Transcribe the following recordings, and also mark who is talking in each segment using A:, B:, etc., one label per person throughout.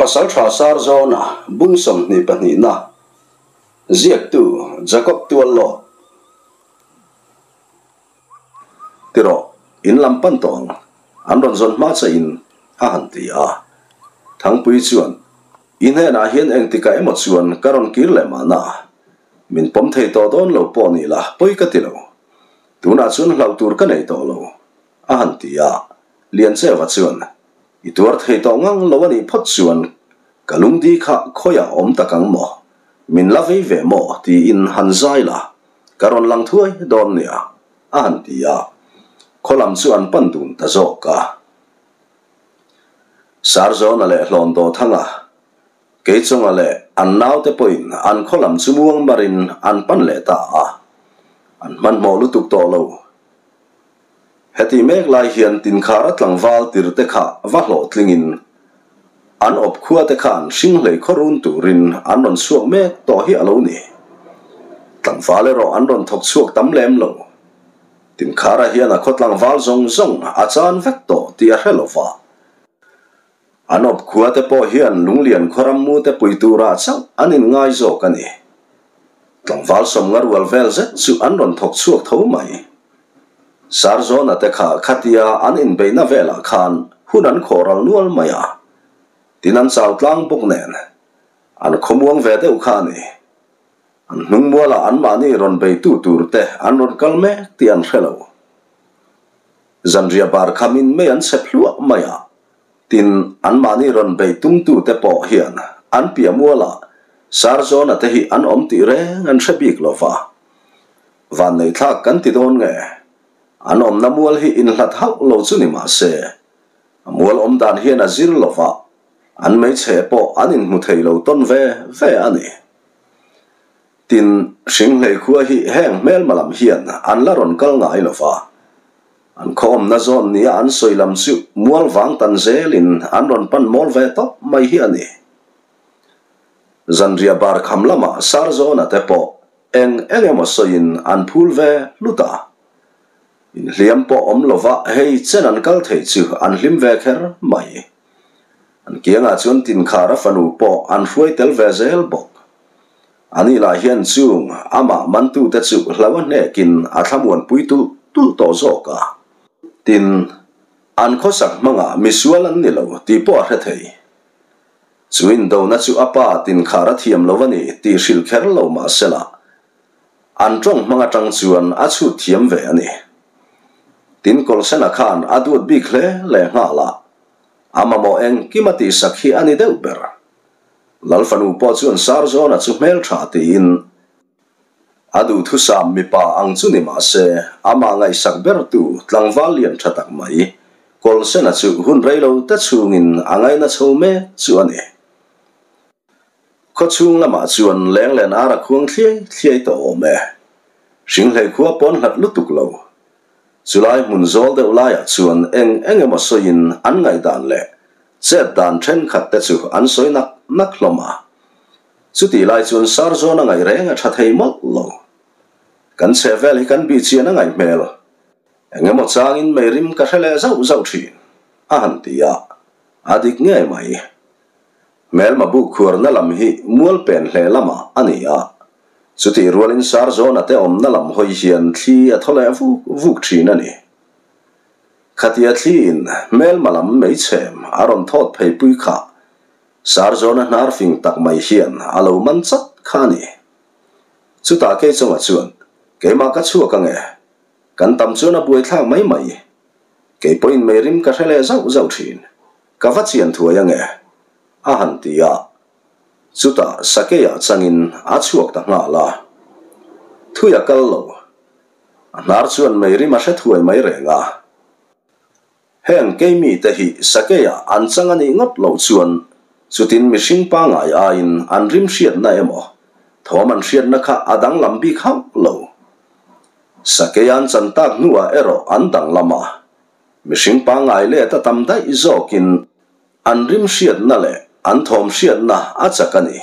A: Pasalṭha Sarzawna bung 22na ziaktu Jacob Tuallawt Tirawh, in lam pan tawh ang, an rawn zawn hma che in, a han ti a. Thangpui chuan, I hnenah hian engtikah emaw chuan ka rawn kir leh mahna, min pawm thei tawh dawn lo pawh ni la, pawi ka ti lo. Tunah chuan hlauh tur ka nei tawh lo, a han ti a. Liancheva chuan, I tuar thei tawh ngang lo a nih phawt chuan ka lungdi kha khawiah awm tak ang maw? Min la vei ve maw? tiin han zai la, ka rawn lang thuai dawn nia, a han ti a. Khaw lam chu an pan dun ta zawk a. Sarzawna leh Hlawndothanga, Keichunga leh an naute pawhin an khaw lam chu muang marin an pan leh ta a. An hmanhmawh lutuk tawh lo. Heti mek lai hian Tinkhara tlangval tirte kha va hlawhtlingin an awp khuate khan hringhlei khaw run turin an rawn chhuak mek tawh hi a lo ni. Tlangval erawh an rawn thawk chhuak tam lem lo. Tinkhara hian a khaw tlangval zawng zawng a chan vek tawh tih a hre lo va. An awp khuate pawh hian Lunglian khaw rammute pui turah chauh an inngai zawk a ni. Tlangval sawmnga rual vel zet chu an rawn thawk chhuak tho mai. Sarzawna te kha khatia an inbeihna velah khan hun an khawh ral nual mai a, tin an chau tlang bawk nen an khawmuang ve deuh kha a ni. An hnung mualah anmahni rawn beitu tur te an rawn kal mek tih an hre lo. Zanriah bar khamin mei an chep hluah mai a, tin anmahni rawn bei tumtute pawh hian an piah mualah Sarzawna te hi an awm tih reng an hre bik lo va. Vanneihthlak kan ti dawn nge? An awmna mual hi inhlat hauh lo chu ni mah se, a mual awm dan hian a zir lo va, an hmeichhe pawh an inhmu thei lo tawn ve ve a ni. Tin, Hringhlei khua hi heng hmelma lam hian an la rawn kal ngai lo va, an khaw awmna zawn nia an sawi lam chu mual vang tan zelin an rawn pan mawl ve tawp mai hi a ni. Zanriah bar kham lamah Sarzawna te pawh Eng eng emaw sawiin an phul ve hlut a. Inhliam pawh awm lova hei chen an kal thei chu an hlim ve kher mai. An kiangah chuan Tinkhara fanu pawh an hruai tel ve zel bawk. Ani lah hian chung amah mantute chu hlo a hnekin a thlamuanpui tulh tulh tawh zawk a. Tin, an khawsak hmangah misual an ni lo tih pawh a hre thei. Chu indona chu a pa tinkhar a thiam lo a ni tih hrilh kher lo mah sela, an tawng hmang atang chuan a chhut thiam ve a ni. Tin Kawlsena khan a duat bik hle leh nghal a, a mamawh engkim a tihsak hi a ni deuh ber. Lal fanu pawh chuan Sarzawna chu hmeltha tiin a duhthusam mipa ang chu ni mah se, amah ngaihsak bertu tlangval lian tha tak mai Kawlsena chu hun rei lo te chhungin a ngaina chho mek chu a ni. Khawchhung lamah chuan lenglen ar a khuang thliai thliai tawh awm e. Hringhlei khua pawn hlat lutuk lo. Chulai hmun zawl deuh laiah chuan eng eng emaw sawiin an ngaihdan leh chet dan thenkhat te chu an sawi nak nak hlawm a. Chutih lai chuan Sarzawn a ngaih reng a tha thei mawlh lo. Kan chheh vel hi kan bih chian a ngaih hmel. Eng emaw changin mei rim ka hre leh zauh zauh thin, a han ti a. A dik ngei mai. Hmelma buk khuarna lam hi mual pen hle lamah a ni a. Chutih rualin Sarzawna te awmna lam hawi hian thli a thaw leh vuk vuk thin a ni. Khatia thliin hmelma lam meichhem a rawn thawt phei pui kha Sarzawna hnar fing tak mai hian a lo man chat kha a ni. Chutah Keichunga chuan, Keimah ka chhuak ange. Kan tam chuan a buaithlak mai mai. Kei pawhin mei rim ka hre leh zauh zauh thin. Ka va chian thuai ange, a han ti a. Chutah Sakeiah changin a chhuak ta nghal a. Thui a kal lo. A hnar chuan mei rim a hre thuai mai reng a. Heng keimi te hi Sakeiah an chang a nih ngawt loh chuan chutin mihring pangngai aiin an rim hriatna emaw thawm an hriatna kha a danglam bik hauh lo. Sakei an chan tak hnuah erawh an danglam a, mihring pangngai let a tam daih zawkin an rim hriatna leh an thawm hriatna a chak a ni.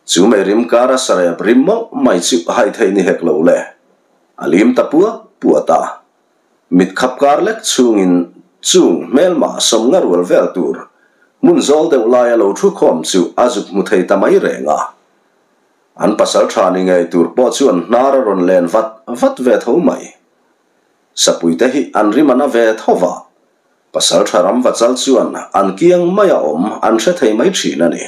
A: Chu mei rim kara sarep rim mawlh mai chu hai theih ni hek lo le, a lim ta puat puat a. Mit khap kar lek chhungin chung hmelma sawmnga rual vel tur Hmun zawl deuh laia lo thu khawm chu a zuk hmu thei ta mai reng a. An pasal tha ni ngei tur pawh chuan hnar a rawn len vat vat ve tho mai. Sapuite hi an rim a na ve tho va, pasal tha ram vachal chuan an kiang maia awm an hre thei mai thin a ni.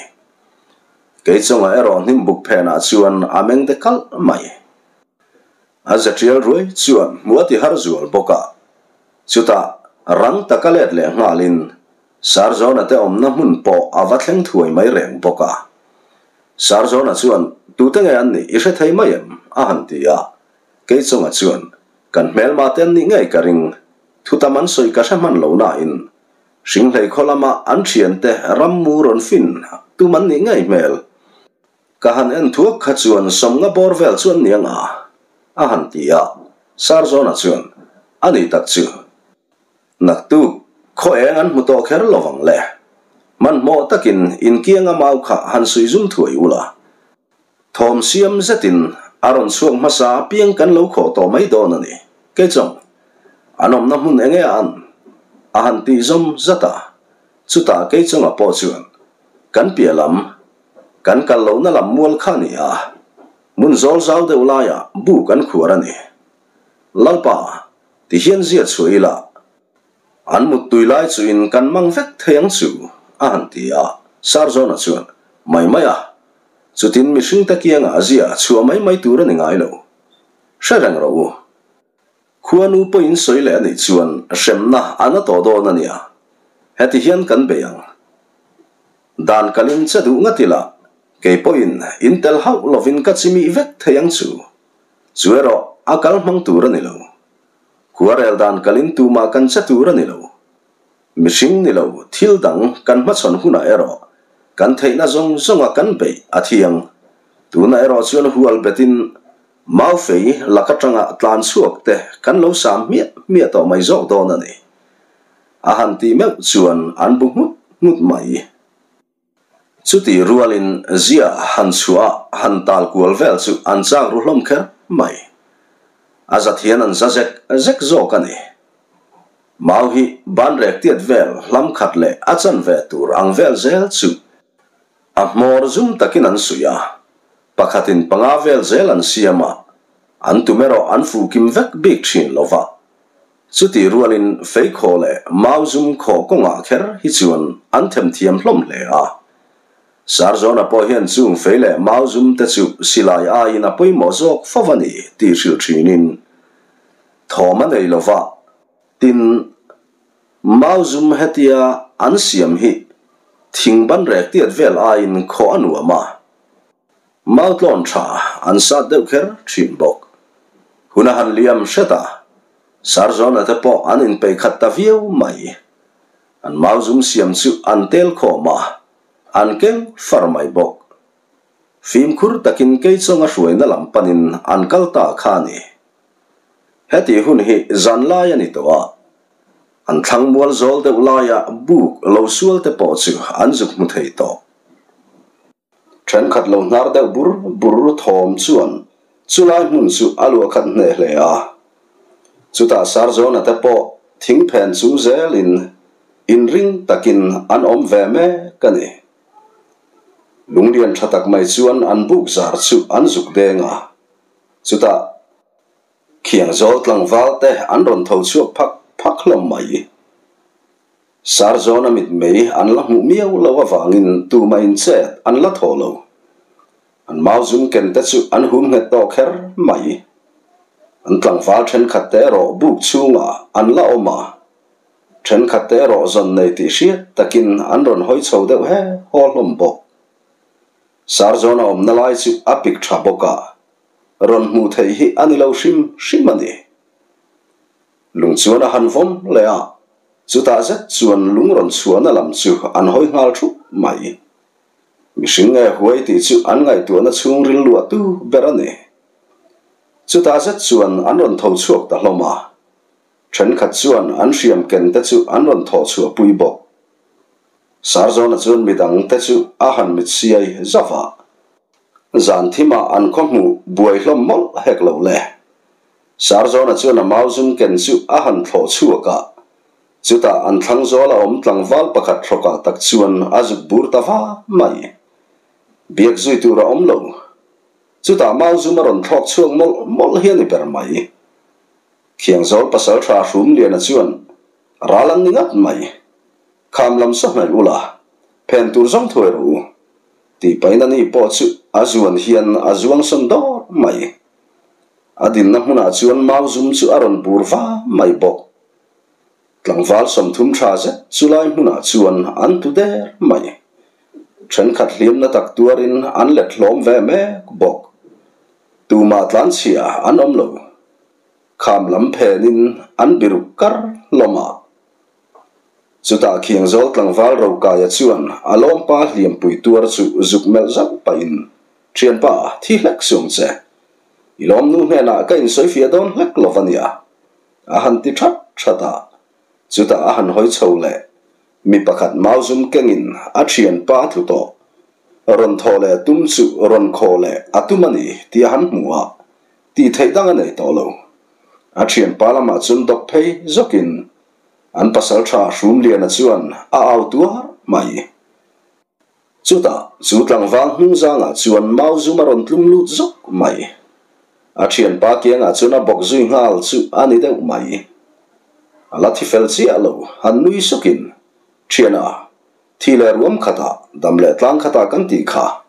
A: Keichunga erawh hnim buk phenah chuan a meng de kalh mai. A zetial ruai chuan hmu a ti har zual bawk a, chutah rang taka let leh nghalin Sarzawna te awmna hmun pawh a va thleng thuai mai reng bawk a. Sarzawna chuan, Tute nge an nih i hre thei mai em? a han ti a. Keichunga chuan, Kan hmelma te an nih ngei ka ring. Thutam an sawi ka hre hman lo nain, Hringhlei khaw lama an thiante rammu rawn fin tum an nih ngei hmel. Ka han en thuak kha chuan sawmnga bawr vel chu an ni ang a, a han ti a. Sarzawna chuan, A ni tak chu. Naktuk, khaw eng an hmu tawh kher lo vang le. Hmanhmawh takin inkianga mau kha han suih zum thuai ula. Thawm siam zetin a rawn chhuak hmasa apiang kan lo khawh tawh mai dawn a ni. Kei chuan, An awmna hmun enge a an? a han tih zawm zat a. Chutah kei chunga pawh chuan, Kan piah lam, kan kal lohna lam mual kha a ni a. Hmun zawl zau deuh laiah bu kan khuar a ni. Lalpa, Ti hian zia chhuah ila, an muttui lai chuin kan mang vek thei ang chu, a han ti a. Sarzawna chuan, Mai mai a, chutin mihring te kiangah zia chhuah mai mai tur a ni ngai lo. Hre reng rawh u. Khuanu pawhin sawi leh a nih chuan hremna a na tawh dawn a nia. Heti hian kan bei ang. Dan kalin che duh ngat ila, kei pawhin in tel hauh lovin ka chimih vek thei ang chu. Chu erawh a kal hmang tur a ni lo. Khuarel dan kalin tumah kan che tur a ni lo. Mihring ni lo thil dang kan hmachhawn hunah erawh kan theihna zawng zawnga kan beih a thiang. Tunah erawh chuan hual betin Maufei lak atanga tlan chhuak te kan lo sam hmiah hmiah tawh mai zawk dawn a ni. A han tih meuh chuan an bu nghut nghut mai. Chutih rualin zia han chhuah a han tal kual vel chu an chak ru hlawm kher mai. A zat hian an za zek zek zawk a ni. Mau hi banrek tiat vel hlam khat leh a chanve tur ang vel zel chu a hmawr zum takin an suih a, pakhatin panga vel zel an siam a, an tum erawh an fuhkim vek bik thin lo va. Chutih rualin feikhaw leh mau zum khaw kawngah kher hi chuan an themthiam hlawm hle a. Sarzawna pawh hian chung fei leh mau zum te chu silai aiin a pawimawh zawk fo a ni tih hrilh thinin thawm a nei lo va. Tin, mau zum hetia an siam hi thing ban rek tiat vel aiin khaw a nuam a. Mau tlawn tha an sat deuh kher thin bawk. Hun a han liam hret a, Sarzawna te pawh an inpeih khat ta viau mai. An mau zum siam chu an tel khawm a, an keng far mai bawk. Fimkhur takin keichawnga hruaina lam panin an kal ta kha a ni. Heti hun hi zan lai a ni tawh a, an thlang mual zawl deuh laia buk lo sual te pawh chu an zuk hmu thei tawh. Thenkhat lo hnar deuh bur bur thawm chuan chulai hmun chu a luah khat hneh hle a. Chutah Sarzawna te pawh thing phen chung zelin inring takin an awm ve mek a ni. Lunglian tha tak mai chuan an buk zar chu an zuk deng a. Chutah Khiangzawl tlangval te an rawn tho chhuak phak phak hlawm mai. Sarzawna mitmei an la hmuh miau lo avangin tumah in chet an la thaw lo. An mau zum ken te chu an hum nghet tawh kher mai. An tlangval thenkhat te erawh buk chhungah an la awm a, thenkhat te erawh zawn nei tih hriat takin an rawn hawi chho deuh he haw hlawm bawk. Sarzawna awmna lai chu a pik tha bawk a, rawn hmuh theih hi a ni lo hrim hrim a ni. Lung chuan a han vawm leh a, chutah zet chuan lung rawn chhuahna lam chu an hawi nghal thup mai. Mihring nge huai tih chu an ngaihtuahna chhungril luahtu ber a ni. Chutah zet chuan an rawn tho chhuak ta hlawm a, thenkhat chuan an hriam ken te chu an rawn thawh chhuah pui bawk. Sarzawna chuan midang te chu a han mit siai zauh a, zan thimah an khaw hmuh buai hlawm mawlh hek lo le. Sarzawna chuan a mau zum ken chu a han thlawh chhuak a. Chutah an thlang zawl a awm tlangval pakhat hrawkah tak chuan a zuk bur ta va mai. Biak zui tur a awm lo. Chutah mau zum a rawn thlawk chhuak mawlh mawlh hi a ni ber mai. Khiangzawl pasaltha Hrumliana chuan ral an ni ngat mai. Kham lam saw hnaih ula, phen tur zawng thuai rawh u. Tih pahin ani pawh chu a zuan hian a zuang sawn dawr mai. A dinna hmunah chuan mau zum chu a rawn bur va mai bawk. Tlangval 30 tha zet chu lai hmunah chuan an tlu der mai. Thenkhat hliamna tak tuarin an let hlawm ve mek bawk. Tumah tlanchhia an awm lo. Kham lam phenin an biruk kar hlawm a. Chutah Khiangzawl tlangval Rokaia chuan a lawmpa hliampui tuar chu zuk melh zauh pahin, Thianpa, thi hlek suang che. I lawmnu hnenah ka insawifiah dawn hlek lo va nia. A han ti that that a. Chutah a han hawi chho leh. Mi pakhat mau zum kengin a thianpa a tlu tawh. Rawn thaw leh tum chu rawn khaw leh a tum a ni tih a han hmu a, tih theih dang a nei tawh lo. A thianpa lamah chuan dawp phei zawkin An pasaltha Hrumliana chuan a au tuar mai. Chutah chu tlangval hnungzangah chuan mau zum a rawn tlum lut zawk mai. A thianpa kiangah chuan a bawk zui nghal chu a ni deuh mai. A la thi fel chiah lo, han nui sukin, Thiana, thi leh ruam khatah, dam leh tlang khatah kan tih kha,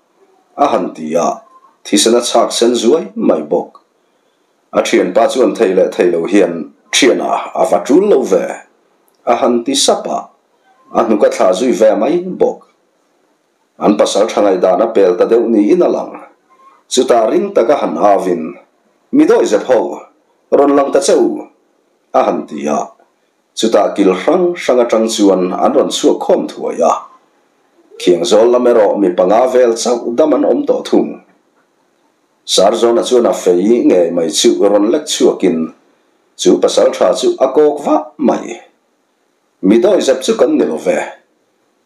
A: a han ti a, thisen a chhak sen zuai mai bawk. A thianpa chuan thei leh thei lo hian thiana a va tul lo ve, a han ti sap a, a hnuk a thlah zui ve mai bawk. An pasal tha ngaihdan a pel ta deuh niin a lang. Chutah ring taka han avin, Mi dawi zep ho, rawn lang ta che u, a han ti a. Chutah kil hrang hrang atang chuan an rawn chhuak khawm thuai a. Khiangzawl lam erawh mi panga vel chauh dam an awm tawh thung. Sarzawna chuan a fei ngei mai chu rawn lek chhuakin chu pasal tha chu a kawk vah mai. Mi dawi zep chu kan ni lo ve.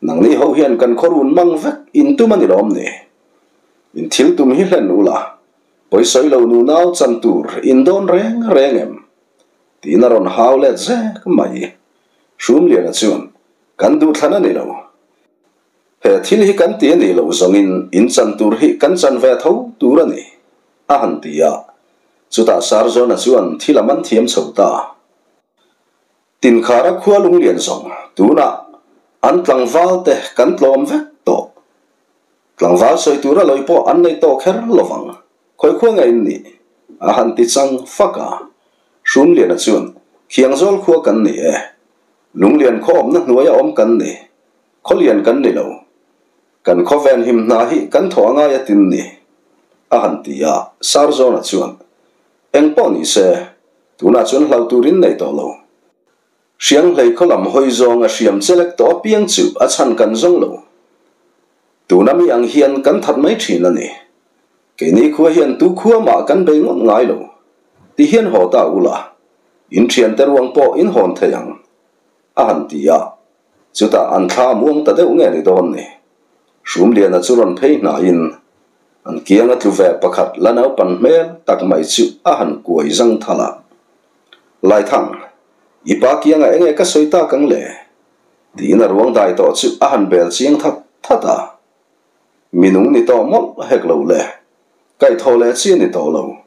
A: Nangni ho hian kan khawrun mang vek in tum a ni lawm ni? In thil tum hi hlen ula, pawisawi lo nunau chan tur in dawn reng reng em? Tiin a rawn hau let zek mai. Hrumliana chuan, Kan duhthlan a ni lo. He thil hi kan ti a nih loh zawngin in chan tur hi kan chan ve tho tur a ni, a han ti a. Chutah Sarzawna chuan thil a man thiam chho ta. Tinkhara khua lunglian zawng tunah an tlangval te kan tlawm vek tawh. Tlangval sawi tura lawi pawh an nei tawh kher lovang, khawi khua nge in nih? a han ti chang fak a. Hrumliana chuan, Khiangzawl khua kan ni e. Lunglian khaw awmna hnuaia awm kan ni. Khawlian kan ni lo. Kan khawven him hna hi kan thaw a ngai a tin ni, a han ti a. Sarzawna chuan, Eng pawh ni se, tunah chuan hlau turin nei tawh lo. Hrianghlei khaw lam hawi zawng a hriam chelek tawh apiang chu a chhan kan zawng lo. Tuna mi ang hian kan that mai thin a ni. Keini khua hian tu khua mah kan bei ngawt ngai lo. Ti hian haw ta ula, in thiante ruang pawh in hawn thei ang, a han ti a. Chutah an thla muang ta deuh nge ni dawn ni? Hrumliana chu rawn phei hnaiin an kianga tlu ve pakhat la naupan hmel tak mai chu a han kuai zang thal a. Laithang, i pa kianga enge ka sawi tak ang le? Tiin a ruang dai tawh chu a han bel chiang that that a. Minung ni tawh mawlh hek lo le, kaihthawh leh chi a ni tawh lo.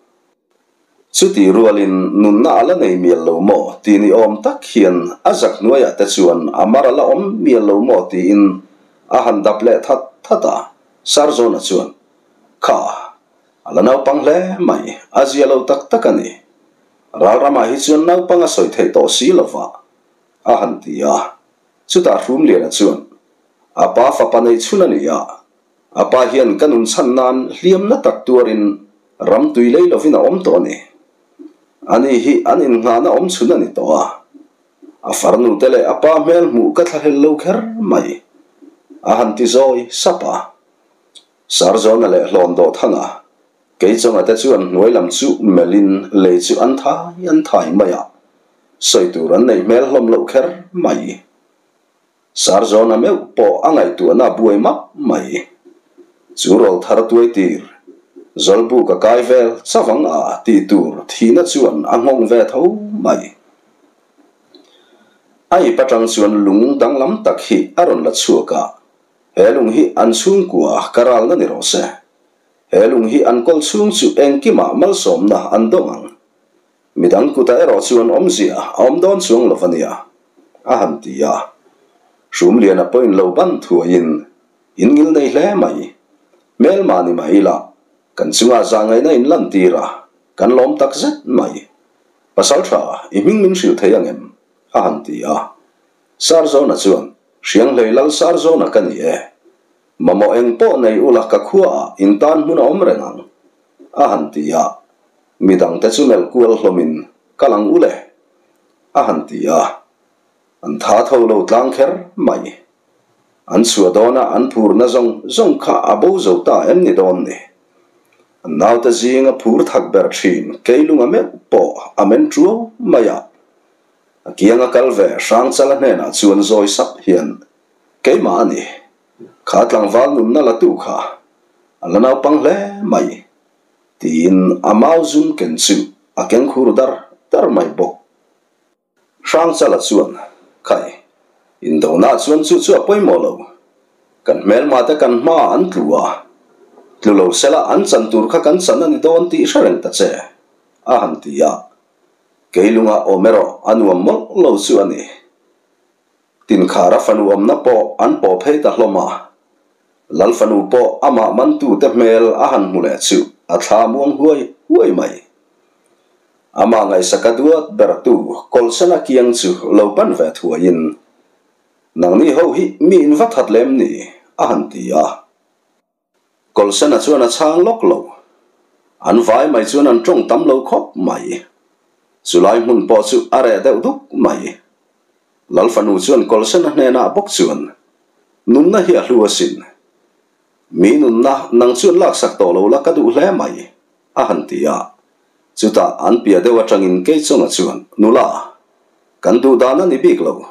A: Chuti rualin nunna a la nei mial lo maw ti ni awm tak hian a zak hnuaiah te chuan a mar a la awm mial lo maw tiin a han dap leh that that a. Sarzawna chuan, Kha, a la naupang hle mai, a zia lo tak tak a ni. Ralramah hi chuan naupang a sawi theih tawh si lo va, a han ti a. Chutah Hrumliana chuan, A pa fapa nei chhun a ni a, A pa hian ka nun chhan nan hliamna tak tuarin ram tui lei lovin a awm tawh a ni. Ani hi an innghahna awm chhun a ni tawh a. A farnu te leh a pa hmel hmuh ka thlahlel lo kher mai. A han ti zawi sap a. Sarzawna leh Hlawn Dawhthanga, Keichawnga te chuan hnuai lam chu melhin lei chu an thai an thai mai a. Sawi tur an neih hmel hlawm loh kher mai. Sarzawna meuh pawh a ngaihtuahna a buai map mai. Chu rawl thar tuai tir, Zawlbuk a kai vel chavang a tih tur thihna chuan a nghawng ve tho mai. A ip atang chuan lung danglam tak hi a rawn la chhuak a, He lung hi an chhungkua ka ralna ni rawh se. He lung hi an kawl chhung chu engkimah malsawmna an dawng ang. Midang kutah erawh chuan awmzia a awm dawn chuang lo ania, a han ti a. Hrumliana pawhin lo ban thuaiin, In ngil nei hle mai. Hmelma ni mah ila, kan chungah zahngaihna in lantir a, kan lawm tak zet mai. Pasal tha, i hming min hrilh thei angem? a han ti a. Sarzawna chuan, Hrianghlei lal Sarzawna ka ni e. Mamawh eng pawh nei ula ka khuaah in tan hmun a awm reng ang, a han ti a. Midangte chu melh kual hlawmin, Kal ang ule, a han ti a. An tha tho lo tlang kher mai. An chhuah dawna an phurna zawng zawng kha a bo zo ta em ni dawn ni? An naute zinga phur thak ber thin Keilunga meuh pawh a men tuau mai a. A kianga kal ve Hrangchala hnenah chuan zawi sap hian, Keimah a ni. Kha tlangval nunna la tu kha a la naupang hle mai, tiin a mau zum ken chu a keng khur dar dar mai bawk. Hrangchala chuan, Khai, indona chuan chu chu a pawimawh lo. Kan hmelmate kan hmaah an tlu a, tlu lo sela an chan tur kha kan chan a ni dawn tih hre reng ta che, a han ti a. Keilunga awm erawh a nuam mawlh lo chu a ni. Tinkhara fanu awmna pawh an pawh phei ta hlawm a. Lal fanu pawh amah mantute hmel a han hmu leh chu a thla muang huai huai mai. Amah ngaihsaka duat bertu Kawlsena kiang chu lo pan ve thuaiin, Nangni ho hi mi in va that lem ni? a han ti a. Kawlsena chuan a chhang lawk lo. An vai mai chuan an tawng tam lo khawp mai. Chulai hmun pawh chu a reh deuh duk mai. Lal fanu chuan Kawlsena hnenah bawk chuan, Nunna hi a hlu asin. Mi nunna nang chuan laksak tawh lo la ka duh hle mai, a han ti a. Chutah an piah deuh atangin Keichawnga chuan, Nula, kan duh dan a ni bik lo.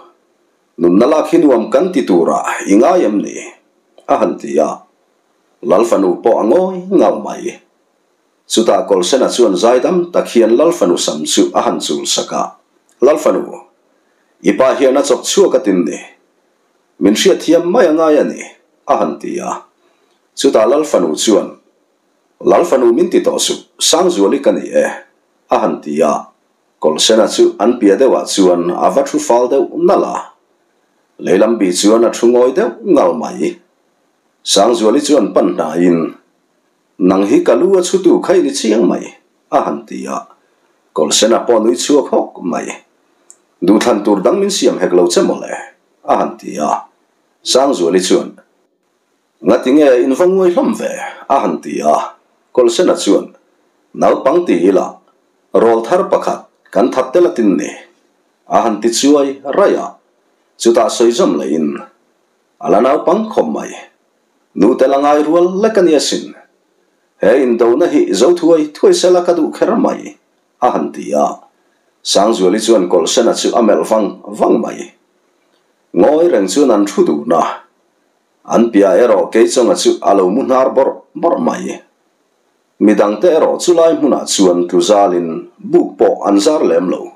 A: Nunna lak hi nuam kan ti turah i ngai em ni? a han ti a. Lal fanu pawh a ngawi ngau mai. Chutah Kawlsena chuan zaidam tak hian Lal fanu sam chu a han chul sak a, Lal fanu, i pa hian a chawp chhuak a tin ni. Min hriatthiam mai a ngai a ni, a han ti a. Chutah Lal fanu chuan, Lal fanu min ti tawh suh, Sangzuali ka ni e, a han ti a. Kawlsena chu an piah deuhah chuan a va thu fal deuh nalh a. Leilam bih chuan a thu ngawi deuh ngal mai. Sangzuali chuan pan hnaiin, Nang hi ka lu a chhutu kha i ni chiang mai, a han ti a. Kawlsena pawh nui chhuak hawk mai. Duhthlan tur dang min siam hek lo che mawle, a han ti a. Sangzuali chuan, Ngati nge in va nguai hlawm ve? a han ti a. Kawlsena chuan, Naupang ti ila, rawl thar pakhat kan that tel a tin ni, a han ti chuai raih a. Chutah sawi zawm lehin, A la naupang khawp mai. Nu tel a ngai rual lek a ni asin. He indona hi zo thuai thuai sela ka duh kher mai, a han ti a. Sangzuali chuan Kawlsena chu a melh vang vang mai. Ngawi reng chuan an thu dun a. An piah erawh Keichawnga chu a lo mu hnar bawrh bawrh mai. Midangte erawh chu lai hmunah chuan tlu zalin buk pawh an zar lem lo.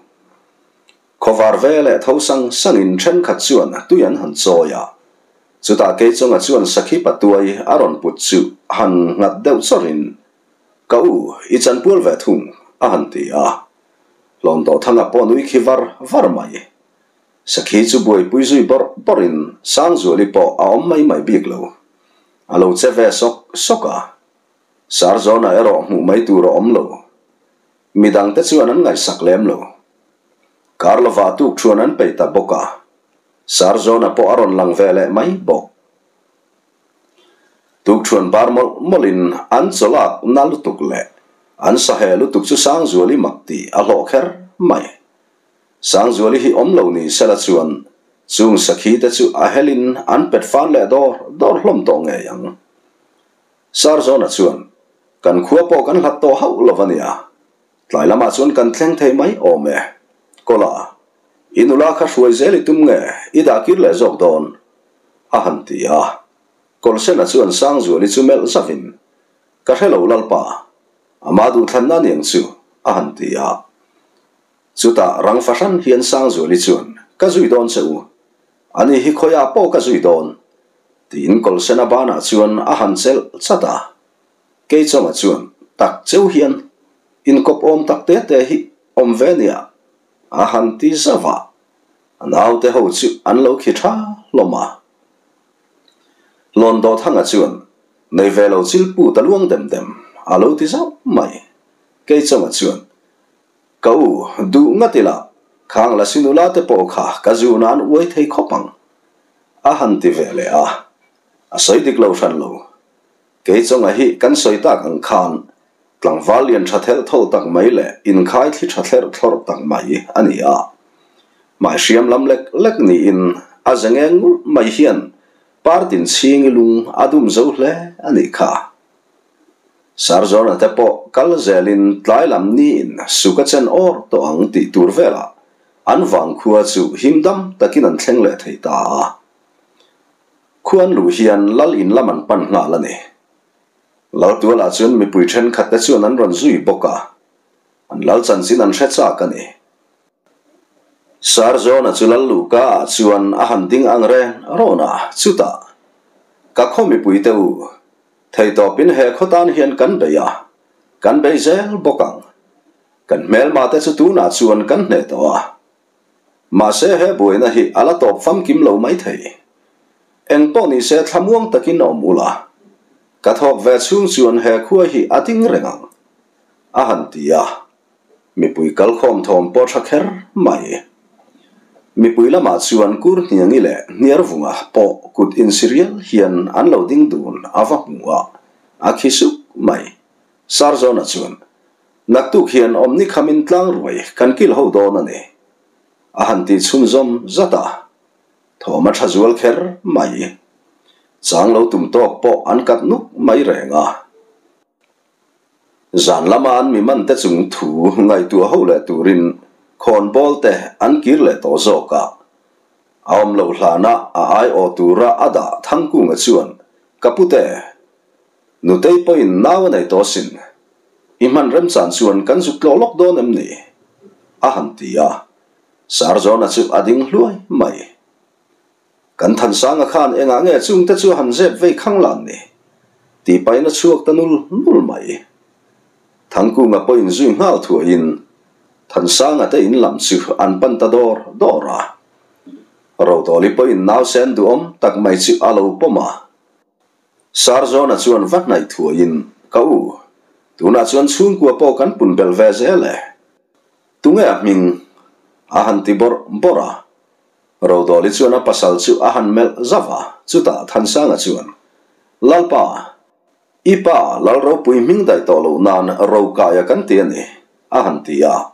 A: Khawvar ve leh tho sang sangin thenkhat chuan tui an han chawi a. Chutah Keichawnga chuan sakhi patuai a rawn put chu han nghat deuh chawrhin, Ka u, i chanpual ve thung, a han ti a. Hlawntawhthanga pawh nui khi var var mai. Sakhi chu buaipui zui bawrh bawrhin Sangzuali pawh a awm mai mai bik lo. A lo che ve sawk sawk a. Sarzawna erawh hmuh mai tur a awm lo. Midangte chuan an ngaihsak lem lo. Karlova tuk thuan an peih ta bawk a. Sarzawna pawh a rawn lang ve leh mai bawk. Tuk thuan bar mawlh mawlhin an chawlak na lutuk leh an saheh lutuk chu Sangzuali mak tih a hlawh kher mai. Sangzuali hi awm lo ni sela chuan chung sakhi te chu a helin an pet fan leh dawr dawr hlawm tawh ngei ang. Sarzawna chuan, Kan khua pawh kan hlat tawh hauh lo ania, tlai lamah chuan kan thleng thei mai awm e. Kawla, i nula kha hruai zel i tum nge i dah kir leh zawk dawn? a han ti a. Kawlsena chuan Sangzuali chu melh zavin, Ka hre lo Lalpa, ama duhthlanna aniang chu, a han ti a. Chutah rang fahran hian Sangzuali chuan, Ka zui dawn che u. Ani hi khawiah pawh ka zui dawn. Tiin Kawlsena banah chuan a han chelh chat a. Keichawma chuan, Tak cheu hian inkawp awm tak te te hi awm ve nia, a han ti zauh a. A naute ho chu an lo khi tha hlawm a. Hlawn Dawthanga chuan, Nei ve lo chil pu ta luang dem dem, a lo ti zauh mai. Keichawma chuan, Ka u, duh ngat ila, khang la sinula te pawh kha ka zu nan uai thei khawp ang, a han ti ve leh a. A sawi dik lo hran lo. Keichawma hi kan sawi tak ang khan tlangval lian tha thelh thawl tak mai leh inkhai thli tha thlerh thlawrh tak mai a ni a. Hmai hriam lam lek lek niin a ze ngeng ngulh mai hian partin chhingi lung a dum zo hle a nih kha. Sarzawna te pawh kal zelin tlai lam niin suk a chen awr tawh ang tih tur velah an vangkhua chu himdam takin an thleng leh thei ta a. Khuan luh hian lal in lam an pan nghal a ni. Laltualah chuan mipui thenkhat te chuan an rawn zui bawk a, an lal chanchin an hre chak a ni. Sarzawna chu lal luhka ah chuan a han ding ang reng rawn a, chutah, Ka khaw mipui te u, theitawpin he khaw tan hian kan bei a, kan bei zel bawk ang. Kan hmelma te chu tunah chuan kan hneh tawh a. Mahse he buaina hi a la tawp famkim lo maithei. Eng pawh ni se thlamuang takin awm ula, ka thawk ve chhung chuan he khua hi a ding reng ang, a han ti a. Mipui kalkhawm thawm pawh tha kher mai. Mipui lamah chuan kur hniangi leh hniarvunga pawh kut insirial hian an lo ding dun a va hmu a, a khi suk mai. Sarzawna chuan Naktuk hian awmni khamin tlang ruai kan kil ho dawn a ni, a han ti chhunzawm zat a. Thawm a tha zual kher mai. Chang lo tum tawk pawh an kat nuk mai reng a. Zan lama an mi man te chung thu ngaihtuah ho leh turin khawnbawl te an kir leh tawh zawk a. A awm loh hlana a aiawh tura a dah Thangkunga chuan, Ka pute, Nutei pawhin nau a nei tawh asin. I hman remchan chuan kan zuk tlawh lawk dawn em ni? A han ti a. Sarzawna chu a ding hluai mai. Kan Thansanga khan engah nge chungte chu a han zep vei khang lan ni? Tih pahin a chhuak ta nul nul mai. Thangkunga pawhin zui nghal thuaiin Thansanga te in lam chu an pan ta dawr dawr a. Rotawli pawhin nausen duhawm tak mai chu a lo pawm a. Sarzawna chuan va hnaih thuaiin, Ka u, tunah chuan chhungkua pawh kan pun belh ve zel e. Tunge a hming? A han ti bawrh bawrh a. Rodawli chuan a pasal chu a han melh zauh a, chutah Thansanga chuan, Lalpa, i pa Lalropui hming daih tawh loh nan Rokaia kan ti a ni, a han ti a.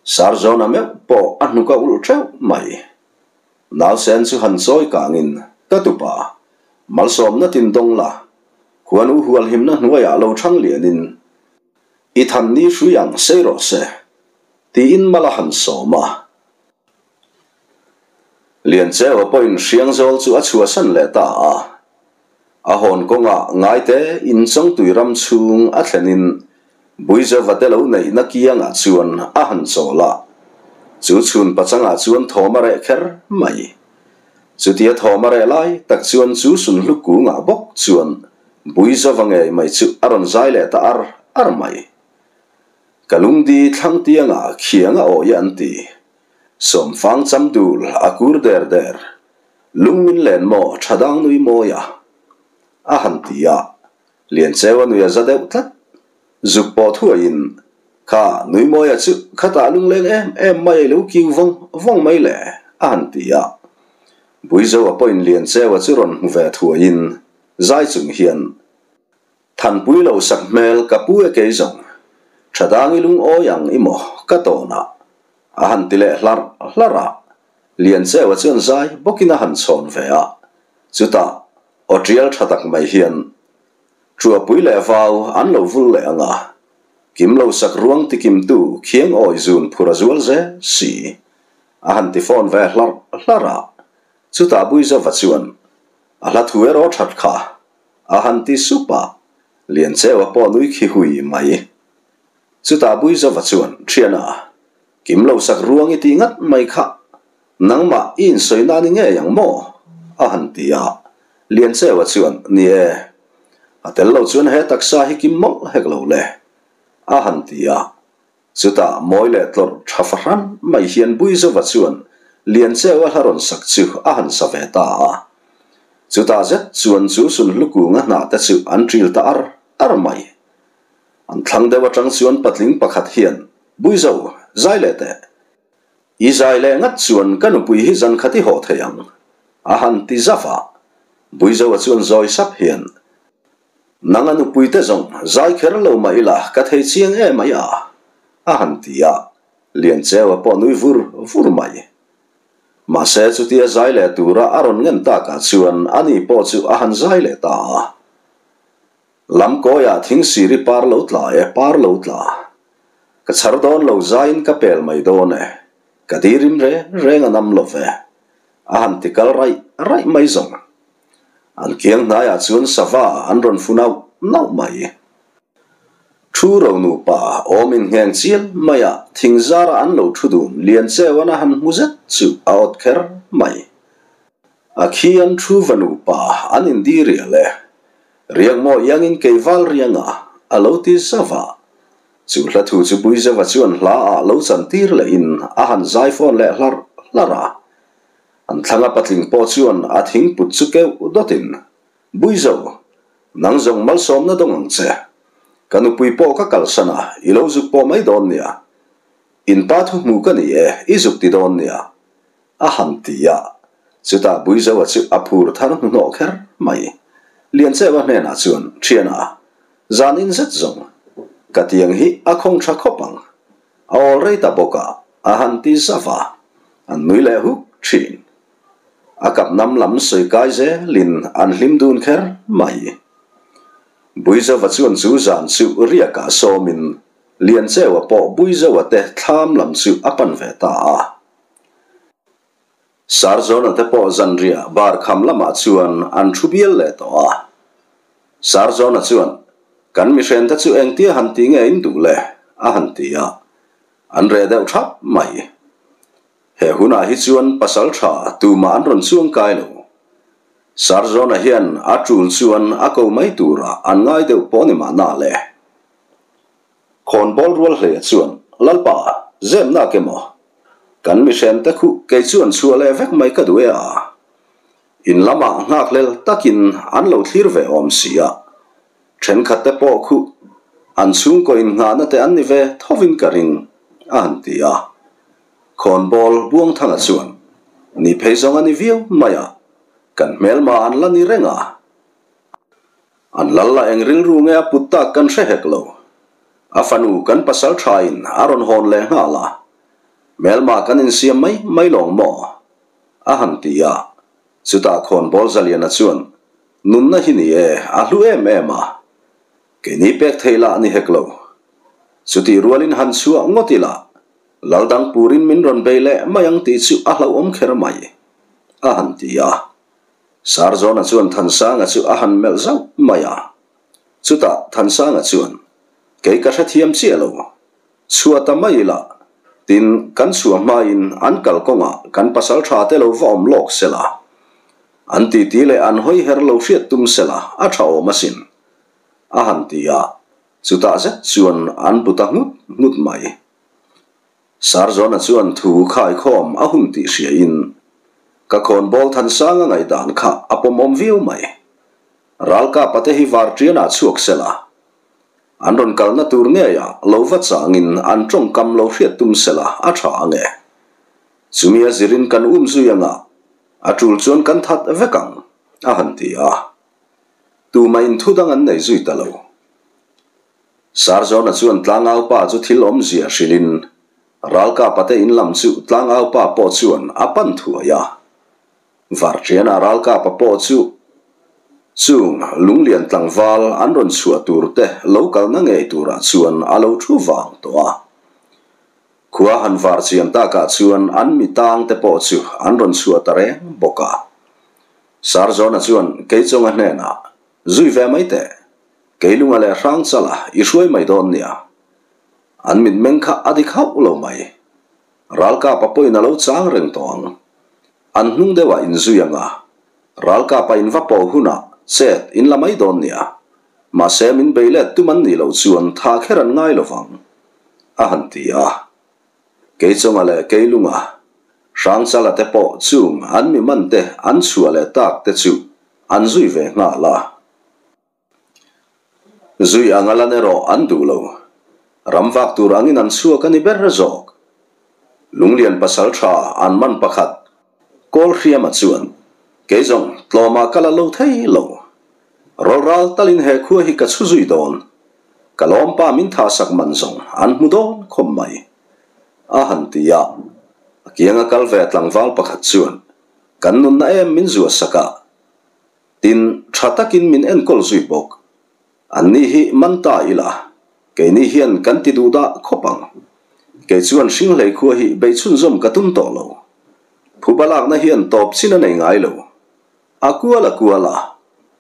A: Sarzawna meuh pawh a hnuk a ulh teuh mai. Nausen chu han chawi kangin, Ka tupa, malsawmna tin dawng la, khuanu hualhimna hnuaiah lo thang lianin i than ni hrui ang sei rawh se, tiin mal a han sawm a. Liancheua pawhin Hriangzawl chu a chhuahsan leh ta a. A hawn kawngah ngaite in Chawngtui ram chhung a thlenin Buizova te lo neihna kiangah chuan a han chawl a. Chu chhun pachangah chuan thawm a reh kher mai. Chutia thawm a reh lai tak chuan chu sunhlu kungah bawk chuan Buizova ngei mai chu a rawn zai leh ta ar ar mai. Ka lungdi thlang tiangah khiang a awi a an ti. Sawmfang cham dul a kur der der. Lung min len maw tha dang nui mawi a? A han ti a, Liancheu a nui a za deuh tlat. Zuk pawh thuaiin, Kha nui mawia chu khatah lungleng em em mai a lo kiu vawng vawng mai le, a han ti a. Buizoa pawhin Liancheua chu rawn hmu ve thuaiin zai chung hian, Thanpui lo sak hmel ka pu e kei zawng, tha dang i lungawi ang i maw ka tawn a, a han ti leh hlarh hlarh a. Liancheua chuan zai bawkin a han chhawn ve a, chutah aw tial tha tak mai hian Chuapui leh vau an lo vul leh ang a, kim lo sak ruang tikimtu khiang awi zun phur a zual zel si, a han ti fawn ve hlarh hlarh a, chutah Buizova chuan a hla thu erawh that kha a han ti sup a, Liancheua pawh nui khi hui mai. Chutah Buizova chuan, Thiana, kim lo sak ruang i ti ngat mai kha. Nangmah i insawi na ni ngei ang maw? a han ti a. Liancheua chuan, Ni e. A tel lo chuan he taksa hi kim mawlh hek lo le, a han ti a. Chutah mawi leh tlawrh tha fahran mai hian Buizova chuan Liancheua hla rawn sak chu a han sa ve ta a. Chutah zet chuan chu Sunhlukunga hnah te chu an ṭil ta ar ar mai. An thlang deuh aṭang chuan patling pakhat hian, Buizo, zai leh teh. I zai leh ngat chuan ka nupui hi zan khat i haw thei ang, a han ti zaf a. Buizoa chuan zawi sap hian, Nang a nupui te zawng zai kher lo mah ila ka thei chiang em ai a, a han ti a. Liancheua pawh nui vur vur mai. Mahse chutia zai leh tura a rawn ngen takah chuan ani pawh chu a han zai leh ta a. Lamkawiah thing siri par lo tla e, par lo tla. Ka chhar dawn lo zaiin ka pel mai dawn e, ka dirim reng reng a nam lo ve, a han ti kal raih raih mai zawng. An kiang hnaiah chuan sava an rawn fu nauh nauh mai. Thu ro nupa awm inngheng chial maia thing zara an lo thu dun lian cheuan a han hmu zet chu a awt kher mai. A khi an thu va nupa an indi rial e. Riak maw iangin kei val rianga a lo ti zauh a. Chu hla thu chu Buizova chuan hla ah lo chan tir lehin a han zai fawn leh hlarh hlarh a. An thlanga patling pawh chuan a thing put chu keuh dawtin, Buizo, nang zawng malsawmna dawng ang che. Ka nupui pawh ka kalsan a, i lo zuk pawh mai dawn nia. In pa thu hmu ka ni e, i zuk ti dawn nia. A han ti a, chutah Buizoa chu a phur thar hnuhnawh kher mai. Liancheua hnenah chuan, Thiana, zan in zet zawng, ka tiang hi a khawng tha khawp ang. A awl rei ta bawk a, a han ti zauh a, an nui leh huk thin. A kap nam lam sawi kai zelin an hlim dun kher mai. Buizova chuan chu zan chu riakah sawmin Liancheua pawh Buizoa te thlam lam chu a pan ve ta a. Sarzawna te pawh zanriah bar kham lamah chuan an thu bial leh tawh a. Sarzawna chuan, Kan mihrente chu engtia han ti nge in duh le? a han ti a. An reh deuh thap mai. He hunah hi chuan pasal tha tumah an rawn chuang kai lo. Sarzawna hian a tul chuan a ko mai turah an ngai deuh pawh ni mahna le. Khawnbawl rual hleia chuan, Lalpa, zep nak emaw? Kan mihremte khuh kei chuan chhuah leh vek mai ka duh e a. In lamah nghakhlel takin an lo thlir ve awm si a. Thenkhatte pawh khuh an chhungkaw innghahna te an ni ve thovin ka ring, a han ti a. Khawnbawl Buangthanga chuan, Ni phei zawng a ni viau mai a, kan hmelma an la ni reng a. An lal la eng rilru nge a put tak kan hre hek lo. A fanu kan pasal thain a rawn hawn leh nghal a, Hmelma kan insiam mai mai lawng maw? a han ti a. Chutah khawnbawl Zaliana chuan, Nunna hi ni e, a hlu em em a. Keini pek thei lah ni hek lo. Chutih rualin han chhuah ngawt ila, lal dang purin min rawn bei leh mai ang tih chu a hlauhawm kher mai, a han ti a. Sarzawna chuan Thansanga chu a han melh zauh mai a. Chutah Thansanga chuan, Kei ka hrethiam chiah lo. Chhuah ta mai ila, tin, kan chhuah hmain an kalkawngah kan pasal tha te lo va awm lawk sela. An titi leh an hawi her lo hriat tum sela a tha awm asin, a han ti a. Chutah zet chuan an bu ta nghut nghut mai. Sarzawna chuan thu khaikhawm a hun tih hriain, Ka khawnbawl Thansanga ngaihdan kha a pawmawm viau mai. Ralkapa te hi varṭianah chhuak sela, an rawn kalna tur ngeiah lo va changin an ṭawngkam lo hriat tum sela a ṭha ang e. Chumi a zirin kan um zui anga, a ṭul chuan kan that vek ang, a han ti a. Tumah in thu dang an nei zui ta lo. Sarzawna chuan tlangaupa chu thil awmzia hrilhin Ralkapa te in lam chu tlangaupa pawh chuan a pan thuai a. Varṭiana Ralkapa pawh chu chung lunglian tlangval an rawn chhuah tur te lo kalna ngei turah chuan a lo thu vang tawh a. Khua han var chian takah chuan an mi tang te pawh chu an rawn chhuah ta reng bawk a. Sarzawna chuan Keichawnga hnenah, Zui ve mai teh. Keilunga leh Hrangchala i hruai mai dawn nia. An mitmeng kha a dik hauh lo mai. Ralkapa pawhin a lo chang reng tawh ang. An hnung deuhah in zui ang a, ralkapa in va pawh hunah chet in la mai dawn nia. Mahse min bei let tum an nih loh chuan tha kher an ngai lovang, a han ti a. Keichawnga leh Keilunga, Hrangchala te pawh chung an mi man te an chhuah leh tak te chu an zui ve nghal a. Zui anga lan erawh an duh lo. Ram vak tur angin an chhuak a ni ber zawk. Lunglian pasal tha an man pakhat Kawl Hriama chuan, Kei zawng tlawmah ka la lo thei lo. Rawlral talin he khua hi ka chhu zui dawn. Ka lawmpa min thahsak man zawng an hmu dawn khawp mai. A han ti a. A kianga kal ve tlangval pakhat chuan, Kan nunna em min zuahsak a. Tin, tha takin min enkawl zui bawk. Anni hi man ta ila, keini hian kan ti duh dah khawp ang. Kei chuan Hringhlei khua hi bei chhunzawm ka tum tawh lo. Phuba lakna hian tawp chin a nei ngai lo. A kual a kual a,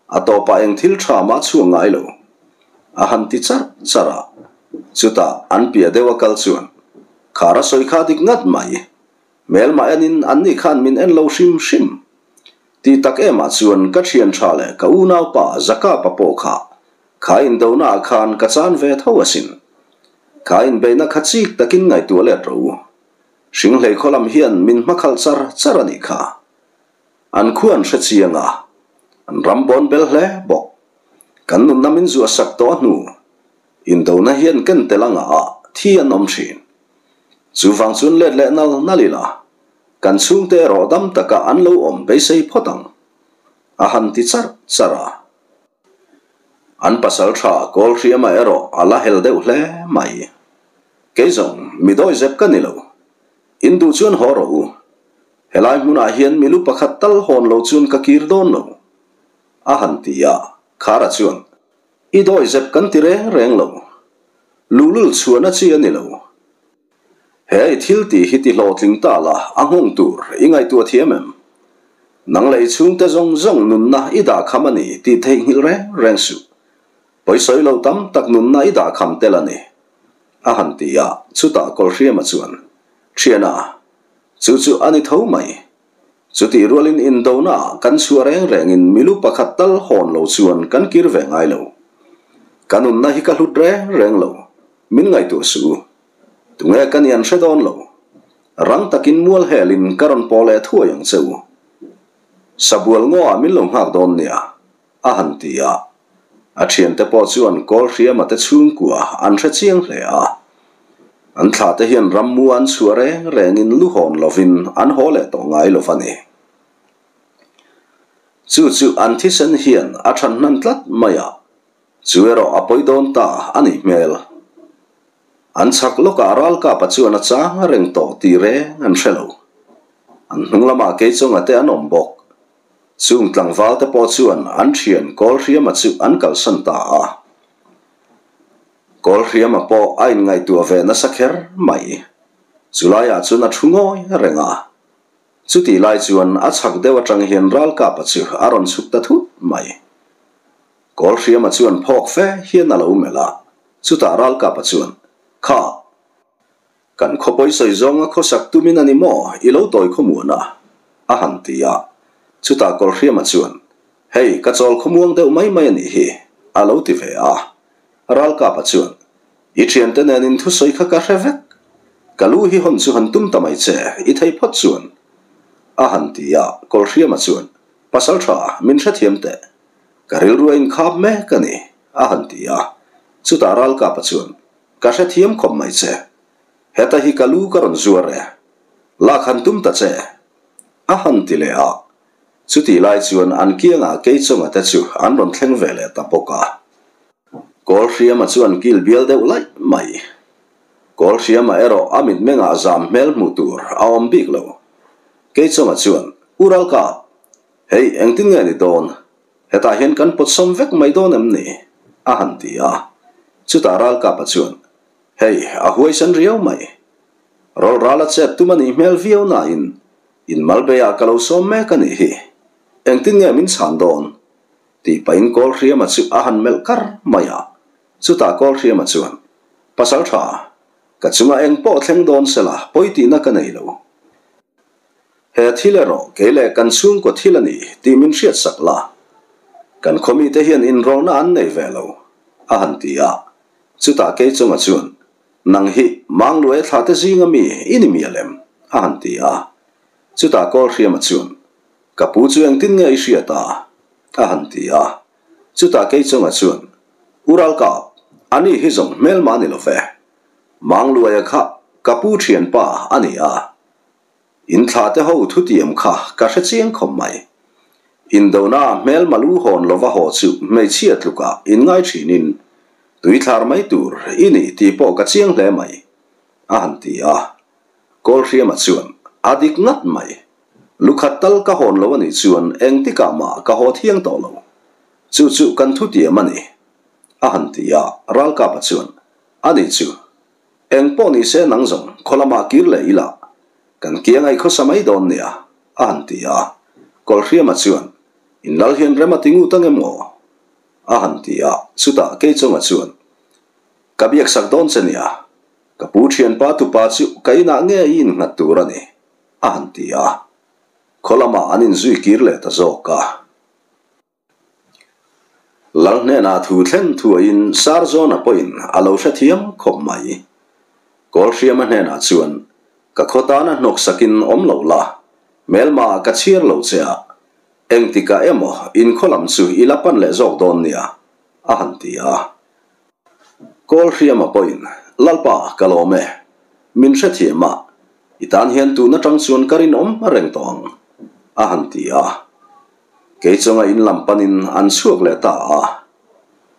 A: a tawpah eng thil tha mah chhuak ngai lo. A han ti charh charh a, chutah an piah deuh a kal chuan, Khar a sawi kha dik ngat mai. Hmelmah enin anni khan min en lo hrim hrim. Ti tak emah chuan ka thian tha leh ka unaupa Zakapa pawh kha kha indonaah khan ka chan ve tho asin. Kha inbeihna kha chik takin ngaihtuah let rawh u. Hringhlei khaw lam hian min hmakhalh char char a nih kha. An khu an hre chiang a, an ram bawn bel hle bawk. Kan nunna min zuah sak tawh a hnu. Indona hian ken tel anga ah thi an awm thin. Chuvang chuan let leh nal nal ila, kan chhungte erawh dam taka an lo awm beisei phawt ang, a han ti charh charh a. An pasal tha Kawlhriama erawh a la hel deuh hle mai. Kei zawng mi dawi zep ka ni lo. In duh chuan haw rawh u. Helai hmunah hian milu pakhat tal hawn lo chuan ka kir dawn lo, a han ti a. Khara chuan, I dawi zep kan ti reng reng lo. Luhlul chhuahna chi a ni lo. He i thil tih hi ti hlawhtling ta la a nghawng tur i ngaihtuah thiam em? Nang leh i chhungte zawng zawng nunna i dah kham a ni tih theihnghilh reng reng suh. Pawisawi lo tam tak nunna i dah kham tel a ni. A han ti a, chutah Kawlhriama chuan, Thiana, chu chu a ni tho mai. Chutih rualin indonaah kan chhuah reng rengin milu pakhat tal hawn lo chuan kan kir ve ngai lo. Ka nunna hi ka hlut reng reng lo, min ngaihtuah suh u. Tunge ka ni an hre dawn lo. Rang takin mual helin ka rawn paw leh thuai ang che u. Sabual ngaw ah min lo nghak dawn nia, a han ti a. A thiante pawh chuan Kawlhriama te chhungkua an hre chiang hle a. An thlate hian rammu an chhuah reng rengin lu hawn lovin an haw leh tawh ngai lo va ni. Chu chu an thisen hian a than hnan tlat mai a, chu erawh a pawi dawn ta a nih hmel. An chhak lawkah ralkapa chuan a chang reng tawh tih reng an hre lo. An hnung lamah Keichawnga te an awm bawk. Chung tlangval te pawh chuan an thian Kawlhriama chu an kalsan ta a. Kawlhriama pawh a inngaihtuah ve nasa kher mai. Chulaiah chuan a thu ngawi reng a. Chutih lai chuan a chhak deuh atang hian Ralkapa chu a rawn chhuk ta thut mai. Kawlhriama chuan phawk fe hian a lo melh a. Chutah Ralkapa chuan, Kha! Kan khawpawi sawi zawnga khawsak tumin a ni maw i lo tawi khawmuan a? a han ti a. Chutah Kawlhriama chuan, Hei, ka chawl khawmuang deuh mai mai a nih hi, a lo ti ve a. Ralkapa chuan, I thiante nen in thusawi kha ka hre vek. Ka lu hi hawn chu han tum ta mai che, i thei phawt chuan, a han ti a. Kawlhriama chuan, Pasal tha, min hrethiam teh. Ka rilru a inkhap mek a ni, a han ti a. Chutah Ralkapa chuan, Ka hrethiam khawp mai che. Heta hi ka lu ka rawn zuar e. Lak han tum ta che. A han ti leh a. Chutih lai chuan an kiangah Keichawnga te chu an rawn thleng ve leh ta bawk a. Kawlhriama chuan kil bial deuh laih mai. Kawlhriama erawh a mitmengah zam hmel hmuh tur a awm bik lo. Keichawnga chuan, U Ralkap, hei engtin nge ni dawn? Hetah hian kan pawt sawm vek mai dawn em ni? a han ti a. Chutah Ralkapa chuan, Hei, a huaisan riau mai. Rawlrala chet tum a nih hmel viau nain in malbeiah ka lo sawm mek a nih hi. Engtin nge min chhan dawn? tih pahin Kawlhriama chu a han melh kar mai a. Chutah Kawlhriama chuan, Pasal tha, ka chungah eng pawh thleng dawn sela pawi tihna ka nei lo. He thil erawh kei leh kan chhungkaw thil a ni tih min hriatsak la. Kan khaw mite hian inrawlna an nei ve lo, a han ti a. Chutah kei chunga chuan, Nang hi Mangluaia thlate zinga mi i ni mial em? a han ti a. Chutah Kawlhriama chuan, Ka pu chu engtin nge i hriat a? a han ti a. Chutah kei chunga chuan, U Ralkap, ani hi zawng hmelma ni lo ve. Mangluaia kha ka pu thianpa a ni a. In thla te ho thutiam kha ka hre chiang khawp mai. Indona hmelma lu hawn lova haw chu hmeichhia tlukah in ngai thinin tui thlar mai tur i ni tih pawh ka chiang hle mai, a han ti a. Kawlhriama chuan, A dik ngat mai. Lukhat tal ka hawn lo a nih chuan engtikah mah ka haw thiang tawh lo. Chu chu kan thutiam a ni, a han ti a. Ralkapa chuan, A nih chu. Eng pawh ni se nang zawng khaw lamah kir leh ila, kan kiang ai khawsa mai dawn nia, a han ti a. Kawlhriama chuan, In lal hian rem a ti ngut ang em aw? a han ti a. Chutah Keichawnga chuan, Ka biaksak dawn che nia, ka pu thianpa tupa chu ka inah nge i innghat tur a ni, a han ti a. Khaw lamah an inzui kir leh ta zawk a. Lal hnenah thu thlen thuaiin Sarzawna pawhin a lo hrethiam khawp mai. Kawlhriama hnenah chuan, Ka khaw tana hnawk sakin awm lo la, hmelma ka chhiar lo che a, engtikah emaw in khaw lam chu i la pan leh zawk dawn nia, a han ti a. Kawlhriama pawhin, Lalpa, ka lawm e. Min hrethiam a, i tan hian tun atang chuan ka rinawm reng tawh ang, a han ti a. Kei chunga in lam panin an chhuak leh ta a.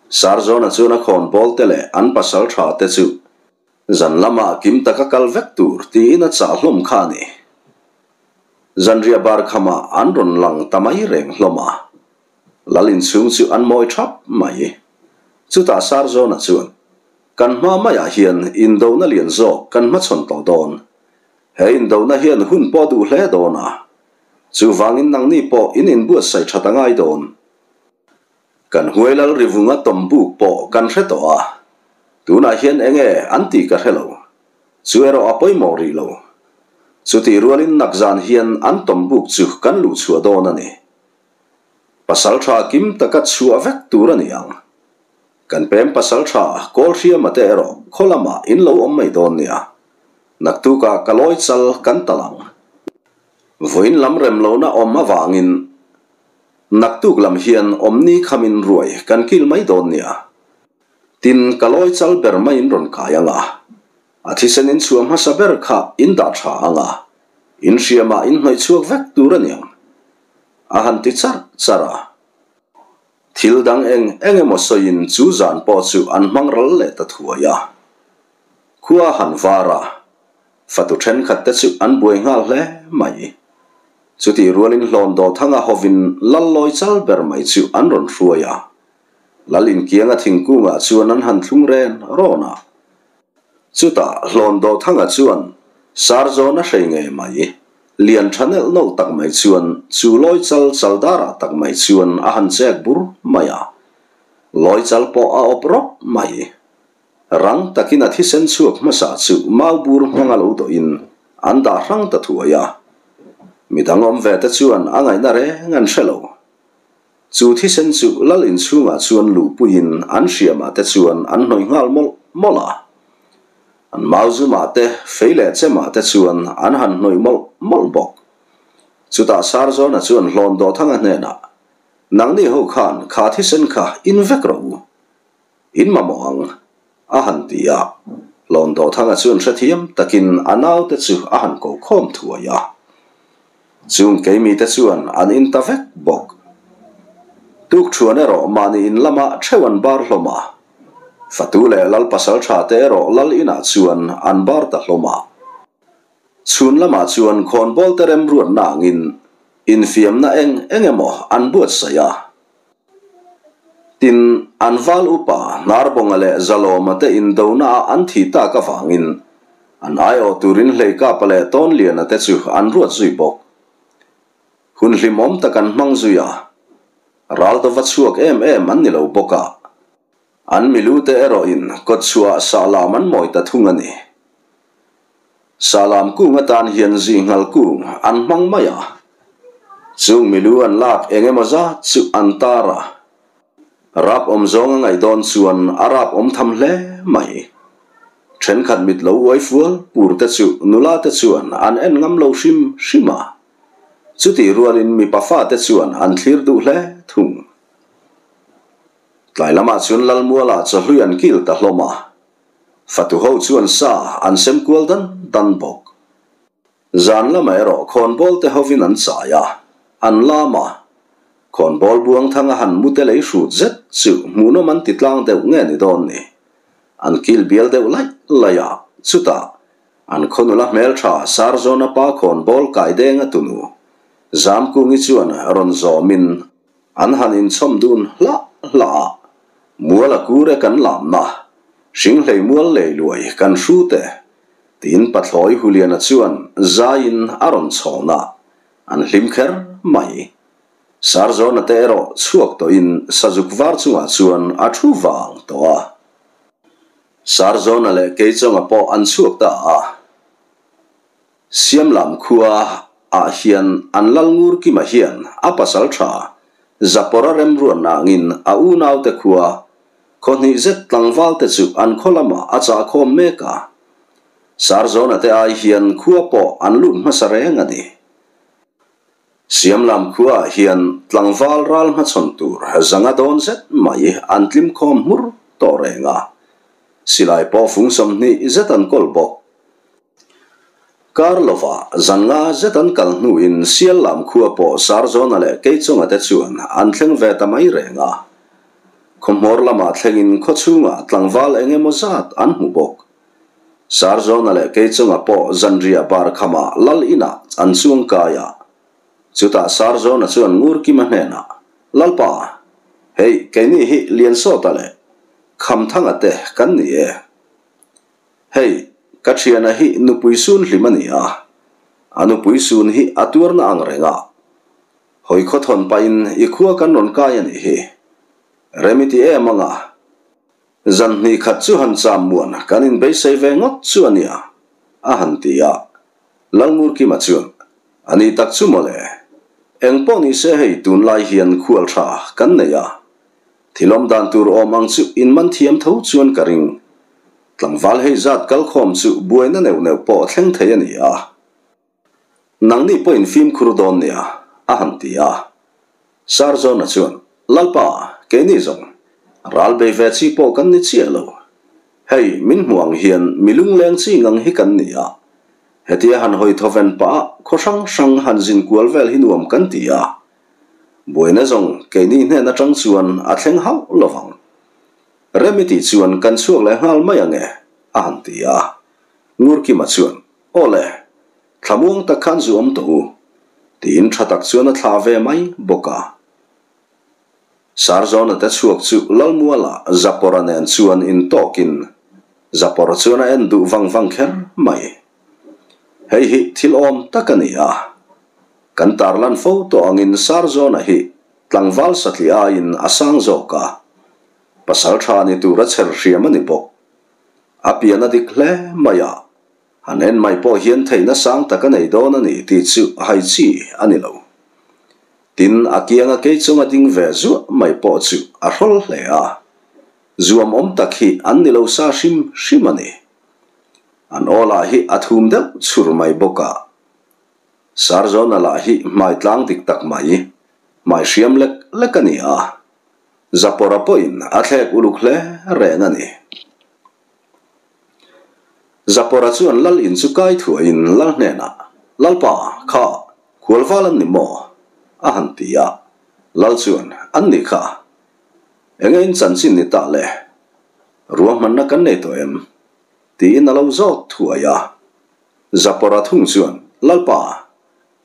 A: Sarzawna chuan a khawn bawl te leh an pasal tha te chu zan lamah kim taka kal vek tur tiin a chah hlawm kha a ni. Zanriah bar khamah an rawn lang ta mai reng hlawm a. Lal inchhung chu an mawi thap mai. Chutah Sarzawna chuan, Kan hma maiah hian indona lian zawk kan hmachhawn tawh dawn. He indona hian hun pawh duh hle dawn a. Chuvangin nangni pawh in inbuatsaih that a ngai dawn. Kan Huailal Rivunga tawm buk pawh kan hre tawh a, tunah hian enge an tih ka hre lo. Chu erawh a pawimawh rih lo. Chutih rualin nakzan hian an tawm buk chu kan luh chhuah dawn a ni. Pasal tha kim taka chhuah vek tur a ni ang. Kan pem pasal tha Kawlhriama te erawh khaw lamah in lo awm mai dawn nia. Naktukah ka lawi chal kan tal ang. Vawiin lam rem lohna awm avangin naktuk lam hian awmni khamin ruai kan kil mai dawn nia. Tin, ka lawi chal ber maiin rawn kai ang a, a thisen in chhuah hmasa ber kha in dah tha ang a, in hriamah in hnawih chhuak vek tur a niang, a han ti charh charh a. Thil dang eng eng emaw sawiin chu zan pawh chu an hmang ral leh ta thuai a. Khua han var a, Fatu thenkhat te chu an buai nghal hle mai. Chutih rualin hlawn dawthanga hovin lal lawi chal ber mai chu an rawn hruai a. Lal inkianga thingkungah chuan an han thlung ren rawn a. Chutah hlawn dawthanga chuan Sarzawn a hrei ngei mai. Lian tha nelh nawlh tak mai chuan chu lawi chal chal darah tak mai chuan a han chek bur mai a. Lawi chal pawh a awp rawp mai. Rang takin a thisen chhuak hmasa chu mau bur hmanga lo dawhin an dah hrang ta thuai a. Midang awm ve te chuan a ngaihna reng an hre lo. Chu thisen chu lal inchhungah chuan luhpuiin an hriamah te chuan an hnawih nghal mawlh mawlh a. An mau zumah te, fei leh chemah te chuan an han hnawih mawlh mawlh bawk. Chutah Sarzawna chuan hlawn Dawthanga hnenah, Nangni ho khan kha thisen kha in vek rawh u. In mamawh ang, a han ti a. Hlawn Dawthanga chuan hrethiam takin a naute chu a han ko khawm thuai a. Chung keimite chuan an in ta vek bawk. Tukthuan erawh mahni in lama theuh an bar hlawm a. Fatu leh Lal Pasaltha te erawh Lal inah chuan an bar ta hlawm a. Chhun lamah chuan khawnbawl te remruatna angin infiamna eng eng emaw an buatsaih a. Tin, an val upa Hnarbawnga leh Zalawma te indonaah an thi tak avangin an aiawh turin Hleikapa leh Tawnliana te chu an ruat zui bawk. Hun hlimawm tak an hmang zui a, ral dova chhuak em em an ni lo bawk a, an milu te erawhin kawtchhuah sahlam an mawi ta thung a ni. Salam kung atan hian zinghal kung an hmang mai a, chung milu an lak eng emaw zat chu an tar a. Rap awm zawng a ngaih dawn chuan a rap awm tham hle mai. Thenkhat mit lo uai fual pur te chu nula te chuan an en ngam lo hrim hrim a. Chutih rualin mipa fate chuan an thlir duh hle thung. Tlai lamah chuan Lalmuala chawhlui an kil ta hlawm a. Fatu ho chuan sa an sem kual dan dan bawk. Zan lamah erawh khawnbawl te hovin an chai a, an lam a. Khawnbawl buang thanga han mute lei hrut zet chu hmuhnawm an ti tlang deuh nge ni dawn ni. An kil bial deuh laih laih a, chutah an khawnula hmeltha Sarzawna pa khawnbawl kai deng a tunu Zamkungi chuan rawn zawmin An han inchawm dun hlah hlah a, Mual a kur e kan lamna, Hringhlei mual lei luai kan hrut e, tiin Pathlawi Huliana chuan zaiin a rawn chhawn a, an hlim kher mai. Sarzawna te erawh chhuak tawhin Sazuk var chungah chuan a thu vang tawh a. Sarzawna leh Keichawnga pawh an chhuak ta a. Siamlam khua ah hian an lal ngur kima hian a pasal tha Zapora remruan angin a unaute khua khaw hnih zet tlangval te chu an khaw lamah a chah khawm mek a. Sarzawna te ai hian khua pawh an lut hmasa reng a ni. Siamlam khua ah hian tlangval ral hmachhawn tur zanga dawn zet mai an tlim khawm hmur tawh reng a. Silai pawh fung 20 zet an kawl bawk. Kar lova zan nga zet an kal hnuin Sial lam khua pawh Sarzawna leh Keichunga te chuan an thleng ve ta mai reng a. Khawhmawr lamah thlengin khaw chhungah tlangval eng emaw zat an hmu bawk. Sarzawna leh Keichunga pawh zanriah bar khamah lal inah an chuang kai a. Chutah Sarzawna chuan Ngurkima hnenah, Lalpa, hei keini hi Liansawta leh Khamthanga te kan ni e. Hei, ka thiana hi nupui sun hlim a ni a, a nupui sun hi a tuarna ang reng a. Hawi khaw thawn pahin i khua kan rawn kai a nih hi. Rem i ti em ang a? Zan hnih khat chu han cham muan kan inbeisei ve ngawt chu a nia, a han ti a. Lalngurkima chuan, A ni tak chu mawle. Eng pawh ni se hei tunlai hian khual tha kan nei a. Thil awm dan tur awm ang chu in man thiam tho chuan ka ring. Tlangval hei zat kal khawm chu buaina neuh neuh pawh thleng thei a ni a. Nangni pawh in fimkhur dawn nia, a han ti a. Sarzawna chuan, Lalpa, keini zawng, ral bei ve chi pawh kan ni chiah lo. Hei, min hmuh ang hian mi lungleng chi ngang hi kan ni a. Hetia han hawi thawven pah a khaw hrang hrang han zin kual vel hi nuam kan ti a. Buaina zawng keini hnen atang chuan a thleng hauh lovang. Rem i tih chuan kan chhuak leh nghal mai ang e, a han ti a. Ngurkima chuan, Aw le, thlamuang tak khan zu awm tawh u, tiin tha tak chuan a thlah ve mai bawk a. Sarzawna te chhuak chu Lalmuala Zapora nen chuan intawkin Zapora chuan a en duh vang vang kher mai. Hei hi thil awm tak a ni a. Kan tarlan fo tawh angin Sarzawna hi tlangval satliah aiin a sang zawk a, pasal tha ni tura chher hriam a ni bawk. A pian a dik hle mai a, han en mai pawh hian theihna sang tak a nei dawn a ni tih chu hai chi a ni lo. Tin, a kianga kei chunga ding ve zuah mai pawh chu a hrawl hle a, zuam awm tak hi an ni lo sa hrim hrim a ni. An aw lah hi a thum deuh chhur mai bawk a. Sarzawna lah hi hmai tlang dik tak mai, hmai hriam lek lek a ni a. Zapora pawhin a thlek uluk hle reng a ni. Zapora chuan lal in chu kai thuaiin lal hnenah, Lalpa, kha, khualval an ni maw? a han ti a. Lal chuan, An ni kha. Enge in chanchin ni ta le? Ruahmanna kan nei tawh em? Tiin a lo zawt thuai a. Zapora thung chuan, Lalpa,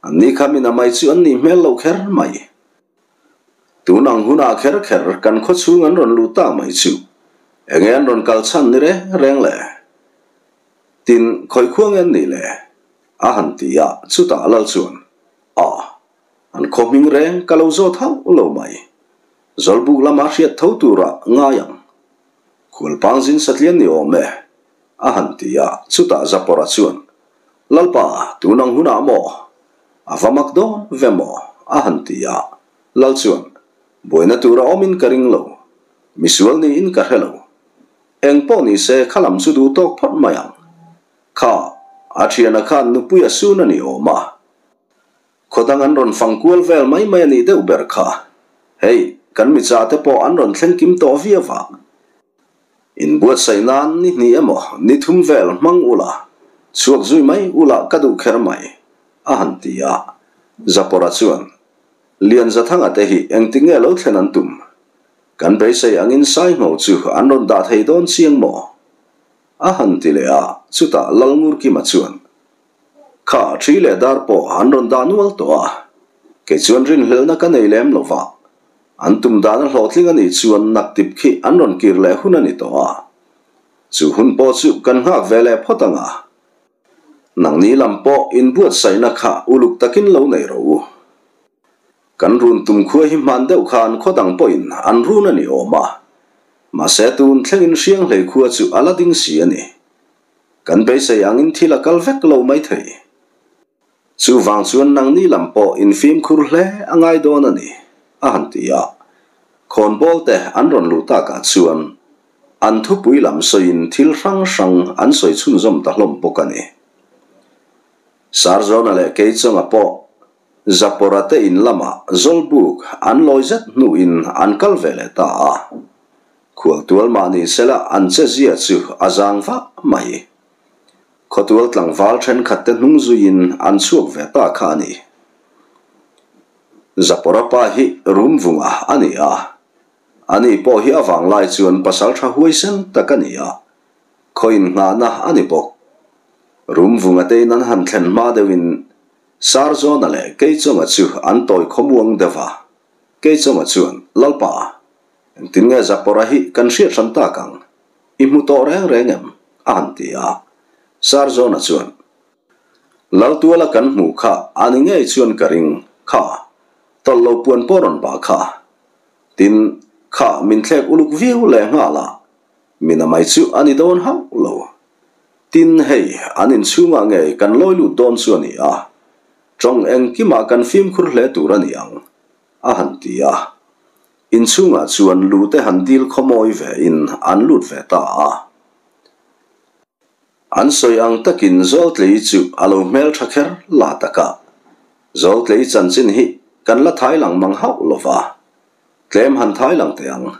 A: an ni kha min a mai chu an nih hmel lo kher mai. Tun ang hunah kher kher kan khaw chhung an rawn luh tak mai chu enge an rawn kal chhan ni reng reng le? Tin, khawi khuang en nih le? A han ti a, chutah Lal chuan, A, an khaw hming reng ka lo zawt hauh lo mai. Zawlbuk lama hriat tho turah ngai ang. Khualpang zin satlian ni awm e. A han ti a, chutah Zapora chuan, Lalpa, tun ang hunah maw? A va mak dawn ve maw? a han ti a. Lal chuan, Buaina tur a awmin ka ring lo. Misual niin ka hre lo. Eng pawh ni se kha lam chu duh tawk phawt mai ang. Kha, a thiana khan nupui a sun a ni awm a. Khaw dang an rawn fang kual vel mai mai a nih deuh ber kha. Hei, kan micha te pawh an rawn thleng kim tawh viau a. Inbuatsaih nan ni hnih emaw ni thum vel hmang ula, chhuak zui mai ula ka duh kher mai, a han ti a. Zapora chuan, Lianzathanga te hi engtik nge lo thlen an tum? Kan beisei angin Saingho chu an rawn dah thei dawn chiang maw? A han ti leh a, chutah Lalngurkima chuan, Kha thi leh dar pawh an rawn dah nual tawh a, kei chuan rinhlelhna ka nei lem lo va, an tum dan a hlawhtling a nih chuan naktip khi an rawn kir leh hun a ni tawh a, chu hun pawh chu kan nghak ve leh phawt ang a, nangni lam pawh inbuatsaihna kha uluk takin lo nei rawh u. Kan run tum khua hi hman deuh khan khaw dang pawhin an run a ni awm a, mahse tun thlengin Hrianghlei khua chu a la ding si a ni. Kan beisei angin thil a kal vek lo mai thei. Chuvang chuan nangni lam pawh infimkhur hle a ngai dawn a ni, a han ti a. Khawnbawl te an rawn luh takah chuan an thupui lam sawiin thil hrang hrang an sawi chhunzawm ta hlawm bawk a ni. Sarzawna leh Keichawnga pawh Zapora te in lamah Zawlbuk an lawi zet hnuin an kal ve leh ta a. Khualtual mahni sela an che zia chu a zang vah mai. Khawtual tlangval thenkhat te hnung zuiin an chhuak ve ta kha a ni. Zapora pa hi Rumvunga a ni a. Ani pawh hi a vanglai chuan pasal tha huaisen tak a ni a. Khaw innghahna a ni bawk. Rumvunga tein an han thlen hma deuhin Sarzawna leh Keichawnga chu an tawi khawmuang deuh a. Keichawnga chuan, Lalpa, Engtin nge Zapora hi kan hriat hran tak ang? I hmu tawh reng reng em? a han ti a. Sarzawna chuan, Laltuala kan hmuh kha a ni ngei chuan ka ring, kha, tawlh lo puan pawh rawn bah kha. Tin, kha min thlek uluk viau leh nghal a, min a mai chu a ni dawn hauh lo. Tin, hei, an inchhungah ngei kan lawi lut dawn chu a ni a, tawng engkimah kan fimkhur hle tur a ni ang, a han ti a. Inchhungah chuan lute han dil khawmawi ve in an lut ve ta a. An sawi ang takin Zawltlei chu a lo hmeltha kher la tak a. Zawltlei chanchin hi kan la thai lang mang hauh lo va, tlem han thai lang teh ang.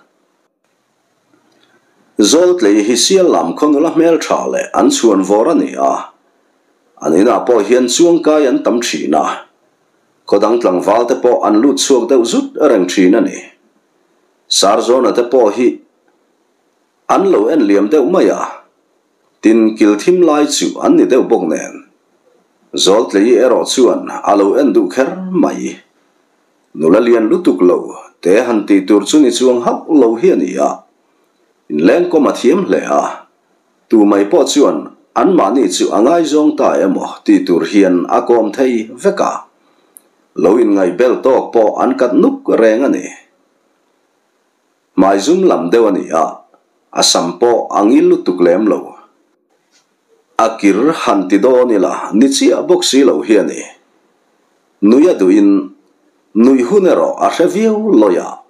A: Zawltlei hi sial lam khaw nula hmeltha leh an chhuan vawr a ni a. An inah pawh hian chuangkai an tam thin a. Khaw dang tlangval te pawh an lut chhuak deuh zut reng thin a ni. Sarzawna te pawh hi an lo en liam deuh mai a, tin kil thim lai chu an ni deuh bawk nen. Zawltlei erawh chuan a lo en duh kher mai. Nula lian lutuk lo te han tih tur chu ni chuang hauh lo hi a ni a, inlengkawm a thiam hle a. Tu mai pawh chuan anmahni chu a ngaizawng ta emaw tih tur hian a kawm thei vek a, lo inngaihbel tawk pawh an kat nuk reng a ni. Hmai zum lam deuh a ni a, a sam pawh a ngil lutuk lem lo. A kir han ti dawn ila ni chiah bawk si lo hi a ni. Nui a duhin nuih hun erawh a hre viau lawi a.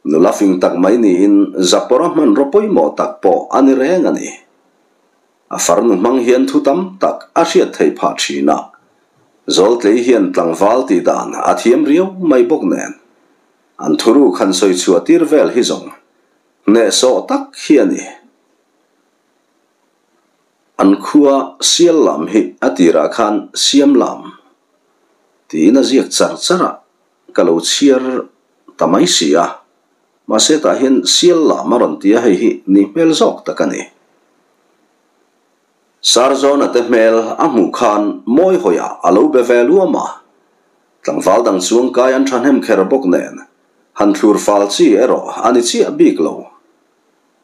A: Nula fing tak mai niin Zapora hmanraw pawimawh tak pawh a ni reng a ni. A farnu hmang hian thu tam tak a hriat theih phah thin a. Zawltlei hian tlangval tih dan a thiam riau mai bawk nen. An thuruk han sawi chhuah tir vel hi zawng hnehsawh tak hi a ni. An khua sial lam hi a tirah khan siam lam tiin a ziak char char a, ka lo chhiar ta mai si a, mahse tah hian sial lam a rawn ti a, hei hi ni hmel zawk tak a ni. Sarzawna te hmel a hmuh khan mawi hawiah a lo be ve luam a, tlangval dang chuang kai an thahnem kher bawk nen han thlur fal chi erawh a ni chiah bik lo.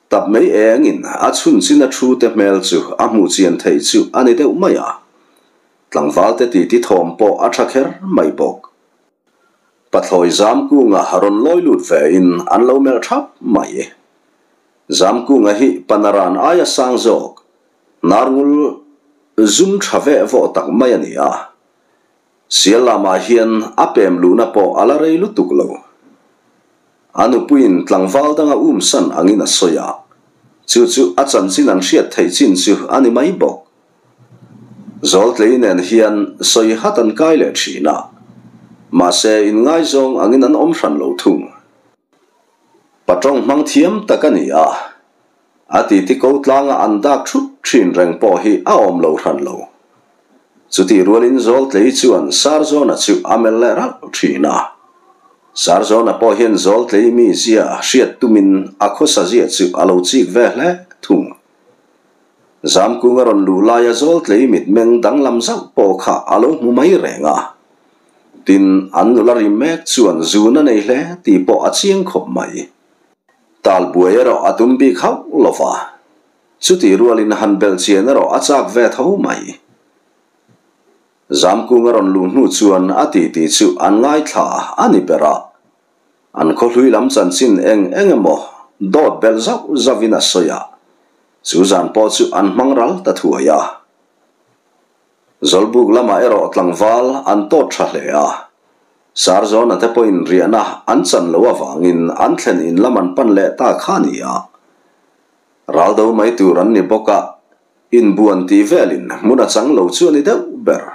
A: Tap mai engin a chhun chin a thu te hmel chu a hmuh chian theih chu a ni deuh mai a, tlangval te titi thawm pawh a tha kher mai bawk. Pathlawi Zamkunga rawn lawi lut ve in an lo melh thap mai. Zamkunga hi Panaran aia sang zawk, Narngul zum tha veh vawh tak mai a ni a. Sial lamah hian a pem luhna pawh a la rei lutuk lo. A nupuiin tlangval danga umsan angin a sawi a, chu chu a chanchin an hriat theih chin chu a ni mai bawk. Zawltlei nen hian sawi hat an kai leh thin a, mahse inngaizawng angin an awm hran lo thung. Patawng hmang thiam tak a ni a, a titi ko tlanga an dak thup thin reng pawh hi a awm lo hran lo. Chutih rualin Zawltlei chuan Sarzawna chu a melh leh ralh thin a. Sarzawna pawh hian Zawltlei mizia hriat tumin a khawsa zia chu a lo chik ve hle thung. Zamkunga rawn luh laia Zawltlei mitmeng danglam zauh pawh kha a lo hmu mai reng a. Tin, an nula ri mek chuan zun a nei hle tih pawh a chiang khawp mai. Tal buai erawh a tum bik hauh lo va, chutih rualin han belh chian erawh a chak ve tho mai. Zamkunga rawn luh hnu chuan a titi chu an ngaithla a ni ber a, an khawhlui lam chanchin eng eng emaw dawt belh zauh zauhin a sawi a, chu zan pawh chu an hmang ral ta thuai a. Zawlbuk lamah erawh tlangval an tawt tha hle a, Sarzawna te pawhin riahna an chan loh avangin an thlen in lam an pan leh ta kha a ni a. Raldo mai tur an ni bawk a, inbuan tih velin hmun a chang lo chu a ni deuh ber.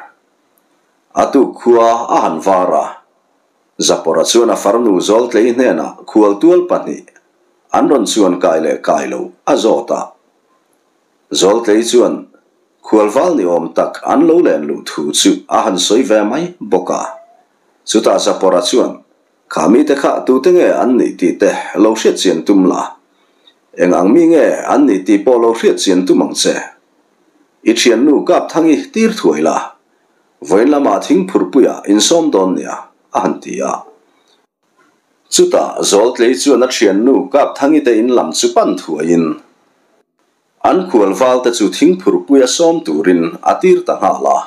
A: A tuk khua a han var a, Zapawra chuan a farnu Zawltlei hnenah khualtual pahnih an rawn chuan kai leh kai lo a zawt a. Zawltlei chuan Khualval ni awm tak an lo len luh thu chu a han sawi ve mai bawk a. Chutah Zapora chuan, Kha mite kha tute nge an nih tih te lo hriat chian tum la. Eng ang mi nge an nih tih pawh lo hriat chian tum ang che. I thiannu Kapthangi tir thuai la. Vawiin lamah thingphurpuiah insawm dawn nia, a han ti a. Chutah Zawltlei chuan a thiannu Kapthangi te in lam chu pan thuaiin, An khualval te chu thingphurpuia sawm turin a tir ta nghal a.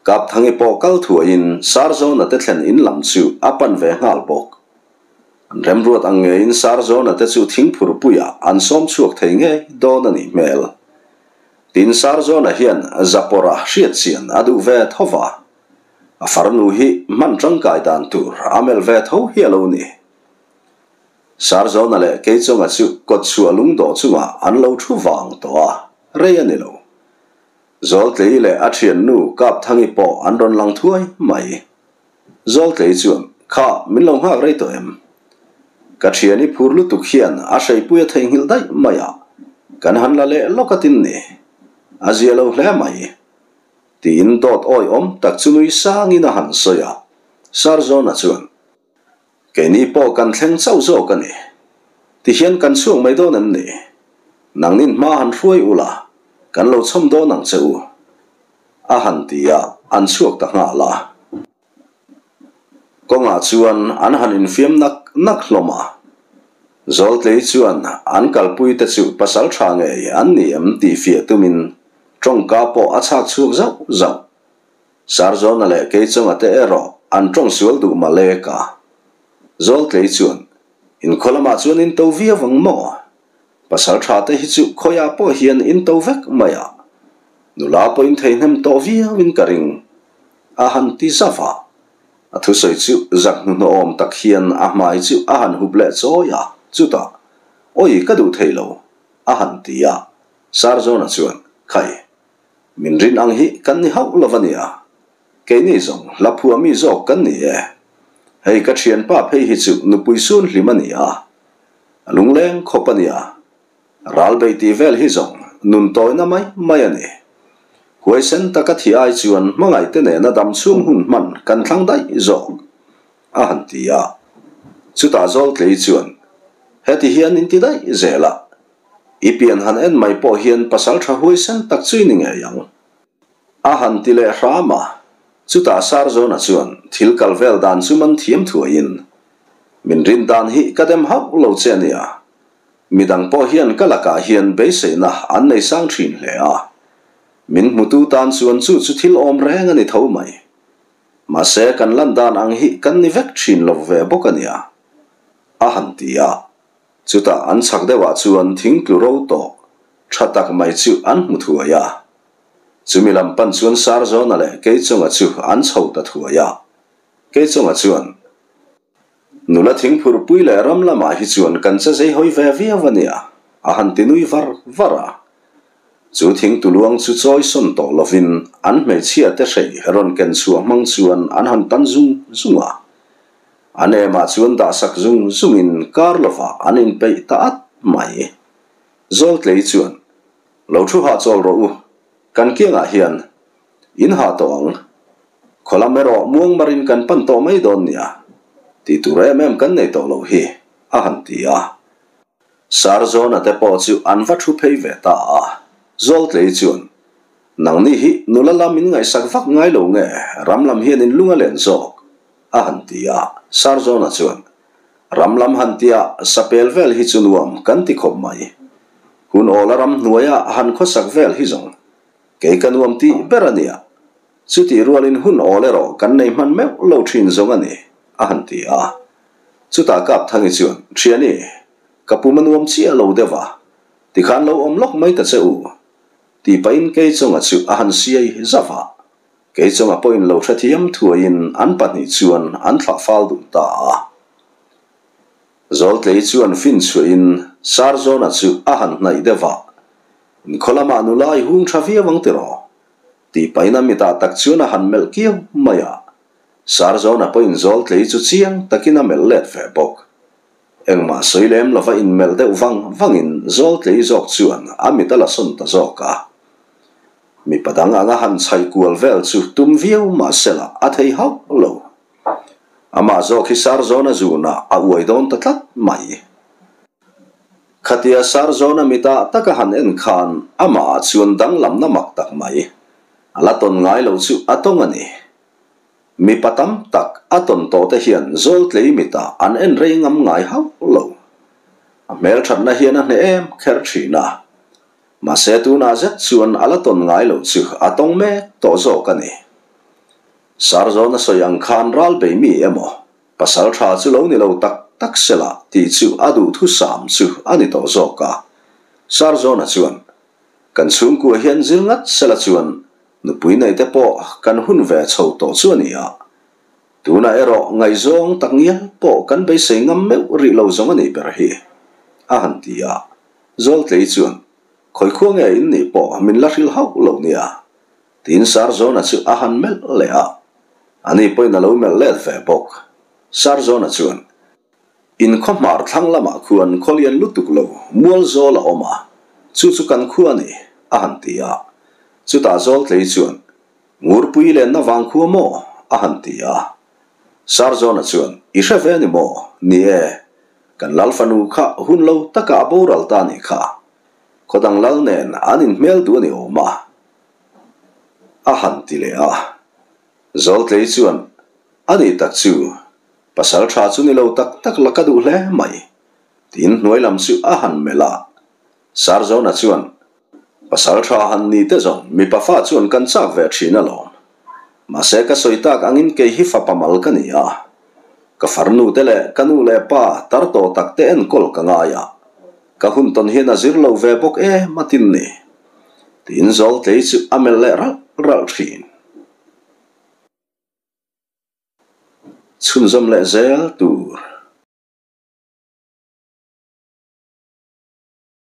A: Kapthangi pawh kal thuaiin Sarzawna te thlen in lam chu a pan ve nghal bawk. An remruat ang ngeiin Sarzawna te chu thingphurpuia an sawm chhuak thei ngei dawn a nih hmel. Tin Sarzawna hian Zapawrha hriatchian a duh ve tho va. A farnu hi hman tangkai dan tur a melh ve tho hi a lo ni. Sarzawna leh Keichawnga chu kawtchhuah lungdawh chungah an lo thu vang tawh a, rei a ni lo. Zawltlei leh a thiannu Kapthangi pawh an rawn lang thuai mai. Zawltlei chuan, Kha, min lo nghak rei tawh em? Ka thiani phur lutuk hian a hreipui a theihnghilh daih mai a, kan han la leh lawk a tin ni. A zia lo hle mai. Tiin dawt awihawm tak chu nui sangin a han sawi a. Sarzawna chuan, Keini pawh kan thleng chauh zawk a ni. Tihian kan chhuak mai dawn em ni? Nangnin hma han hruai ula, kan lo chhawm dawn ang che u. A han ti a, an chhuak ta nghal a. Kawngah chuan an han infiam nak nak hlawm a. Zawltlei chuan an kalpui te chu pasal tha ngei an ni em tih fiah tumin tawngka pawh a chhak chhuak zauh zauh. Sarzawna leh Keichawnga te erawh an tawng sual duh malek a. Zawltlei chuan, Inkhaw lamah chuan in to viau ang maw? Pasal tha te hi chu khawiah pawh hian in to vek mai a. Nula pawh in thei hnem tawh viau in ka ring, a han ti zauh a. A thusawi chu zak hnuhnawhawm tak hian a hmai chu a han hup leh chawi a, chutah, Awi ka duh thei lo, a han ti a. Sarzawna chuan, Khai, Min rin ang hi kan ni hauh lo a nia. Keini zawng hla phua mi zawk kan ni e. Hei ka thianpa phei hi chu nupui sun hlim a ni a. A lungleng khawp a nia. Ral bei tih vel hi zawng nun tawina mai mai a ni. Huaisen taka thi ai chuan hmangaihte nena dam chhung hun hman kan thlang daih zawk a han ti a. Chutah Zawltlei chuan heti hian in ti daih zel a. I pian han en mai pawh hian pasal tha huaisen tak chu i ni ngei ang. A han ti leh hram a, chutah Sarzawna chuan thil kal vel dan chu man thiam thuaiin, Min rin dan hi ka dem hauh lo che a nia. Midang pawh hian ka lakah hian beiseina an nei sang thin hle a. Min hmutu tan chuan chu chu thil awm reng a ni tho mai. Mahse kan lan dan ang hi kan ni vek thin lo ve bawk a nia. A han ti a. Chutah an chhak deuhah chuan thing tlu ro tawh tha tak mai chu an hmu thuai a. Chumi lam pan chuan Sarzawna leh Keichunga chu an chho ta thuai a. Keichunga chuan, Nula thingphur pui leh ram lamah hi chuan kan che zei hawi ve viau a nia, a han ti nui var var a. Chu thingtuluang chu chawi sawn tawh lovin an hmeichhia te hrei rawn ken chhuah hmang chuan an han tan zung zung a. An emah chuan dahsak zung zungin kar lovah an inpeih ta at mai. Zawltlei chuan, Lo thu hahchawl rawh u, kan kiangah hian in hah tawh ang. Khawlam erawh muangmarin kan pan tawh mai dawn nia, tih tur em em kan nei tawh loh hi, a han ti a. Sarzawna te pawh chu an va thu phei ve ta a. Zawltlei chuan, Nangni hi nula lam in ngaihsak vak ngai lo nge, ram lam hian in lung a len zawk? a han ti a. Sarzawna chuan, Ram lam han tia sapel vel hi chu nuam kan ti khawp mai. Hun awla ram hnuaia han khawsak vel hi zawng kei ka nuam tih ber a nia. Chutih rualin hun awl erawh kan nei hman meuh lo thin zawng a ni, a han ti a. Chutah Kapthangi chuan, Thiani, ka pum a nuam chiah lo deuh a, tikhan lo awm lawk mai ta che u, tih pahin Keichunga chu a han siai zauh a. Keichunga pawhin lo hrethiam thuaiin an pahnih chuan an thlah fal dun ta a. Zawltlei chuan fin chhuahin Sarzawna chu a han hnaih deuh a, Inkhaw lamah nula i hung tha viau ang tiraw? tih pahin a mitah tak chuan a han melh kiau mai a. Sarzawna pawhin Zawltlei chu chiang takin a melh let ve bawk. Engmah sawi lem lova inmelh deuh vang vangin Zawltlei zawk chuan a mit a la sawn ta zawk a. Mipa dang anga han chhaih kual vel chu tum viau mah sela a thei hauh lo. Amah zawk hi Sarzawna zunah a uai dawn ta tlat mai. Khatia Sarzawna mitah taka han en khan amahah chuan danglamna mak tak mai a la tawn ngai lo chu a tawng a ni. Mipa tam tak a tawn tawh te hian Zawltlei mitah an en rei ngam ngai hauh lo. A hmelthatna hian a hneh em kher thin a. Mahse tunah zet chuan a la tawn ngai lo chu a tawng mek tawh zawk a ni. Sarzawna sawi ang khan ral bei mi emaw, pasal tha chu lo ni lo tak tak sela tih chu a duhthusam chu a ni tawh zawk a. Sarzawna chuan, Kan chhungkua hian zir ngat sela chuan nupui nei te pawh kan hun ve chho tawh chu a ni a. Tunah erawh ngaihzawng tak ngial pawh kan beisei ngam meuh rih lo zawng a nih ber hi, a han ti a. Zawltlei chuan, Khawi khua nge in nih pawh min la hrilh hauh lo nia, tiin Sarzawna chu a han melh leh a. Ani pawhin a lo melh let ve bawk. Sarzawna chuan, In khaw hmar thlang lamah khuan khaw lian lutuk lo mual zawl a awm a, chu chu kan khua a ni, a han ti a. Chutah Zawltlei chuan, Ngurpui lenna vang khua maw? a han ti a. Sarzawna chuan, I hre ve ni maw? Ni e, kan lal fanu kha hun lo taka a boral ta nih kha. Khawdang lal nen an inhmel duh a ni awm a, a han ti leh a. Zawltlei chuan, A nih tak chu, pasal tha chu ni lo tak tak la ka duh hle mai, tiin hnuai lam chu a han melh a. Sarzawna chuan, Pasal tha han ni te zawng mipa fa chuan kan chak ve thin alawm. Mahse ka sawi tak angin kei hi fapa mal ka ni a. Ka farnu te leh ka nu leh pa tar tawh tak te enkawl ka ngai a. Ka hun tawn hian a zir lo ve bawk em a tin ni. Tiin Zawltlei chu a melh leh ralh ralh thin. Chhunzawm leh zel tur.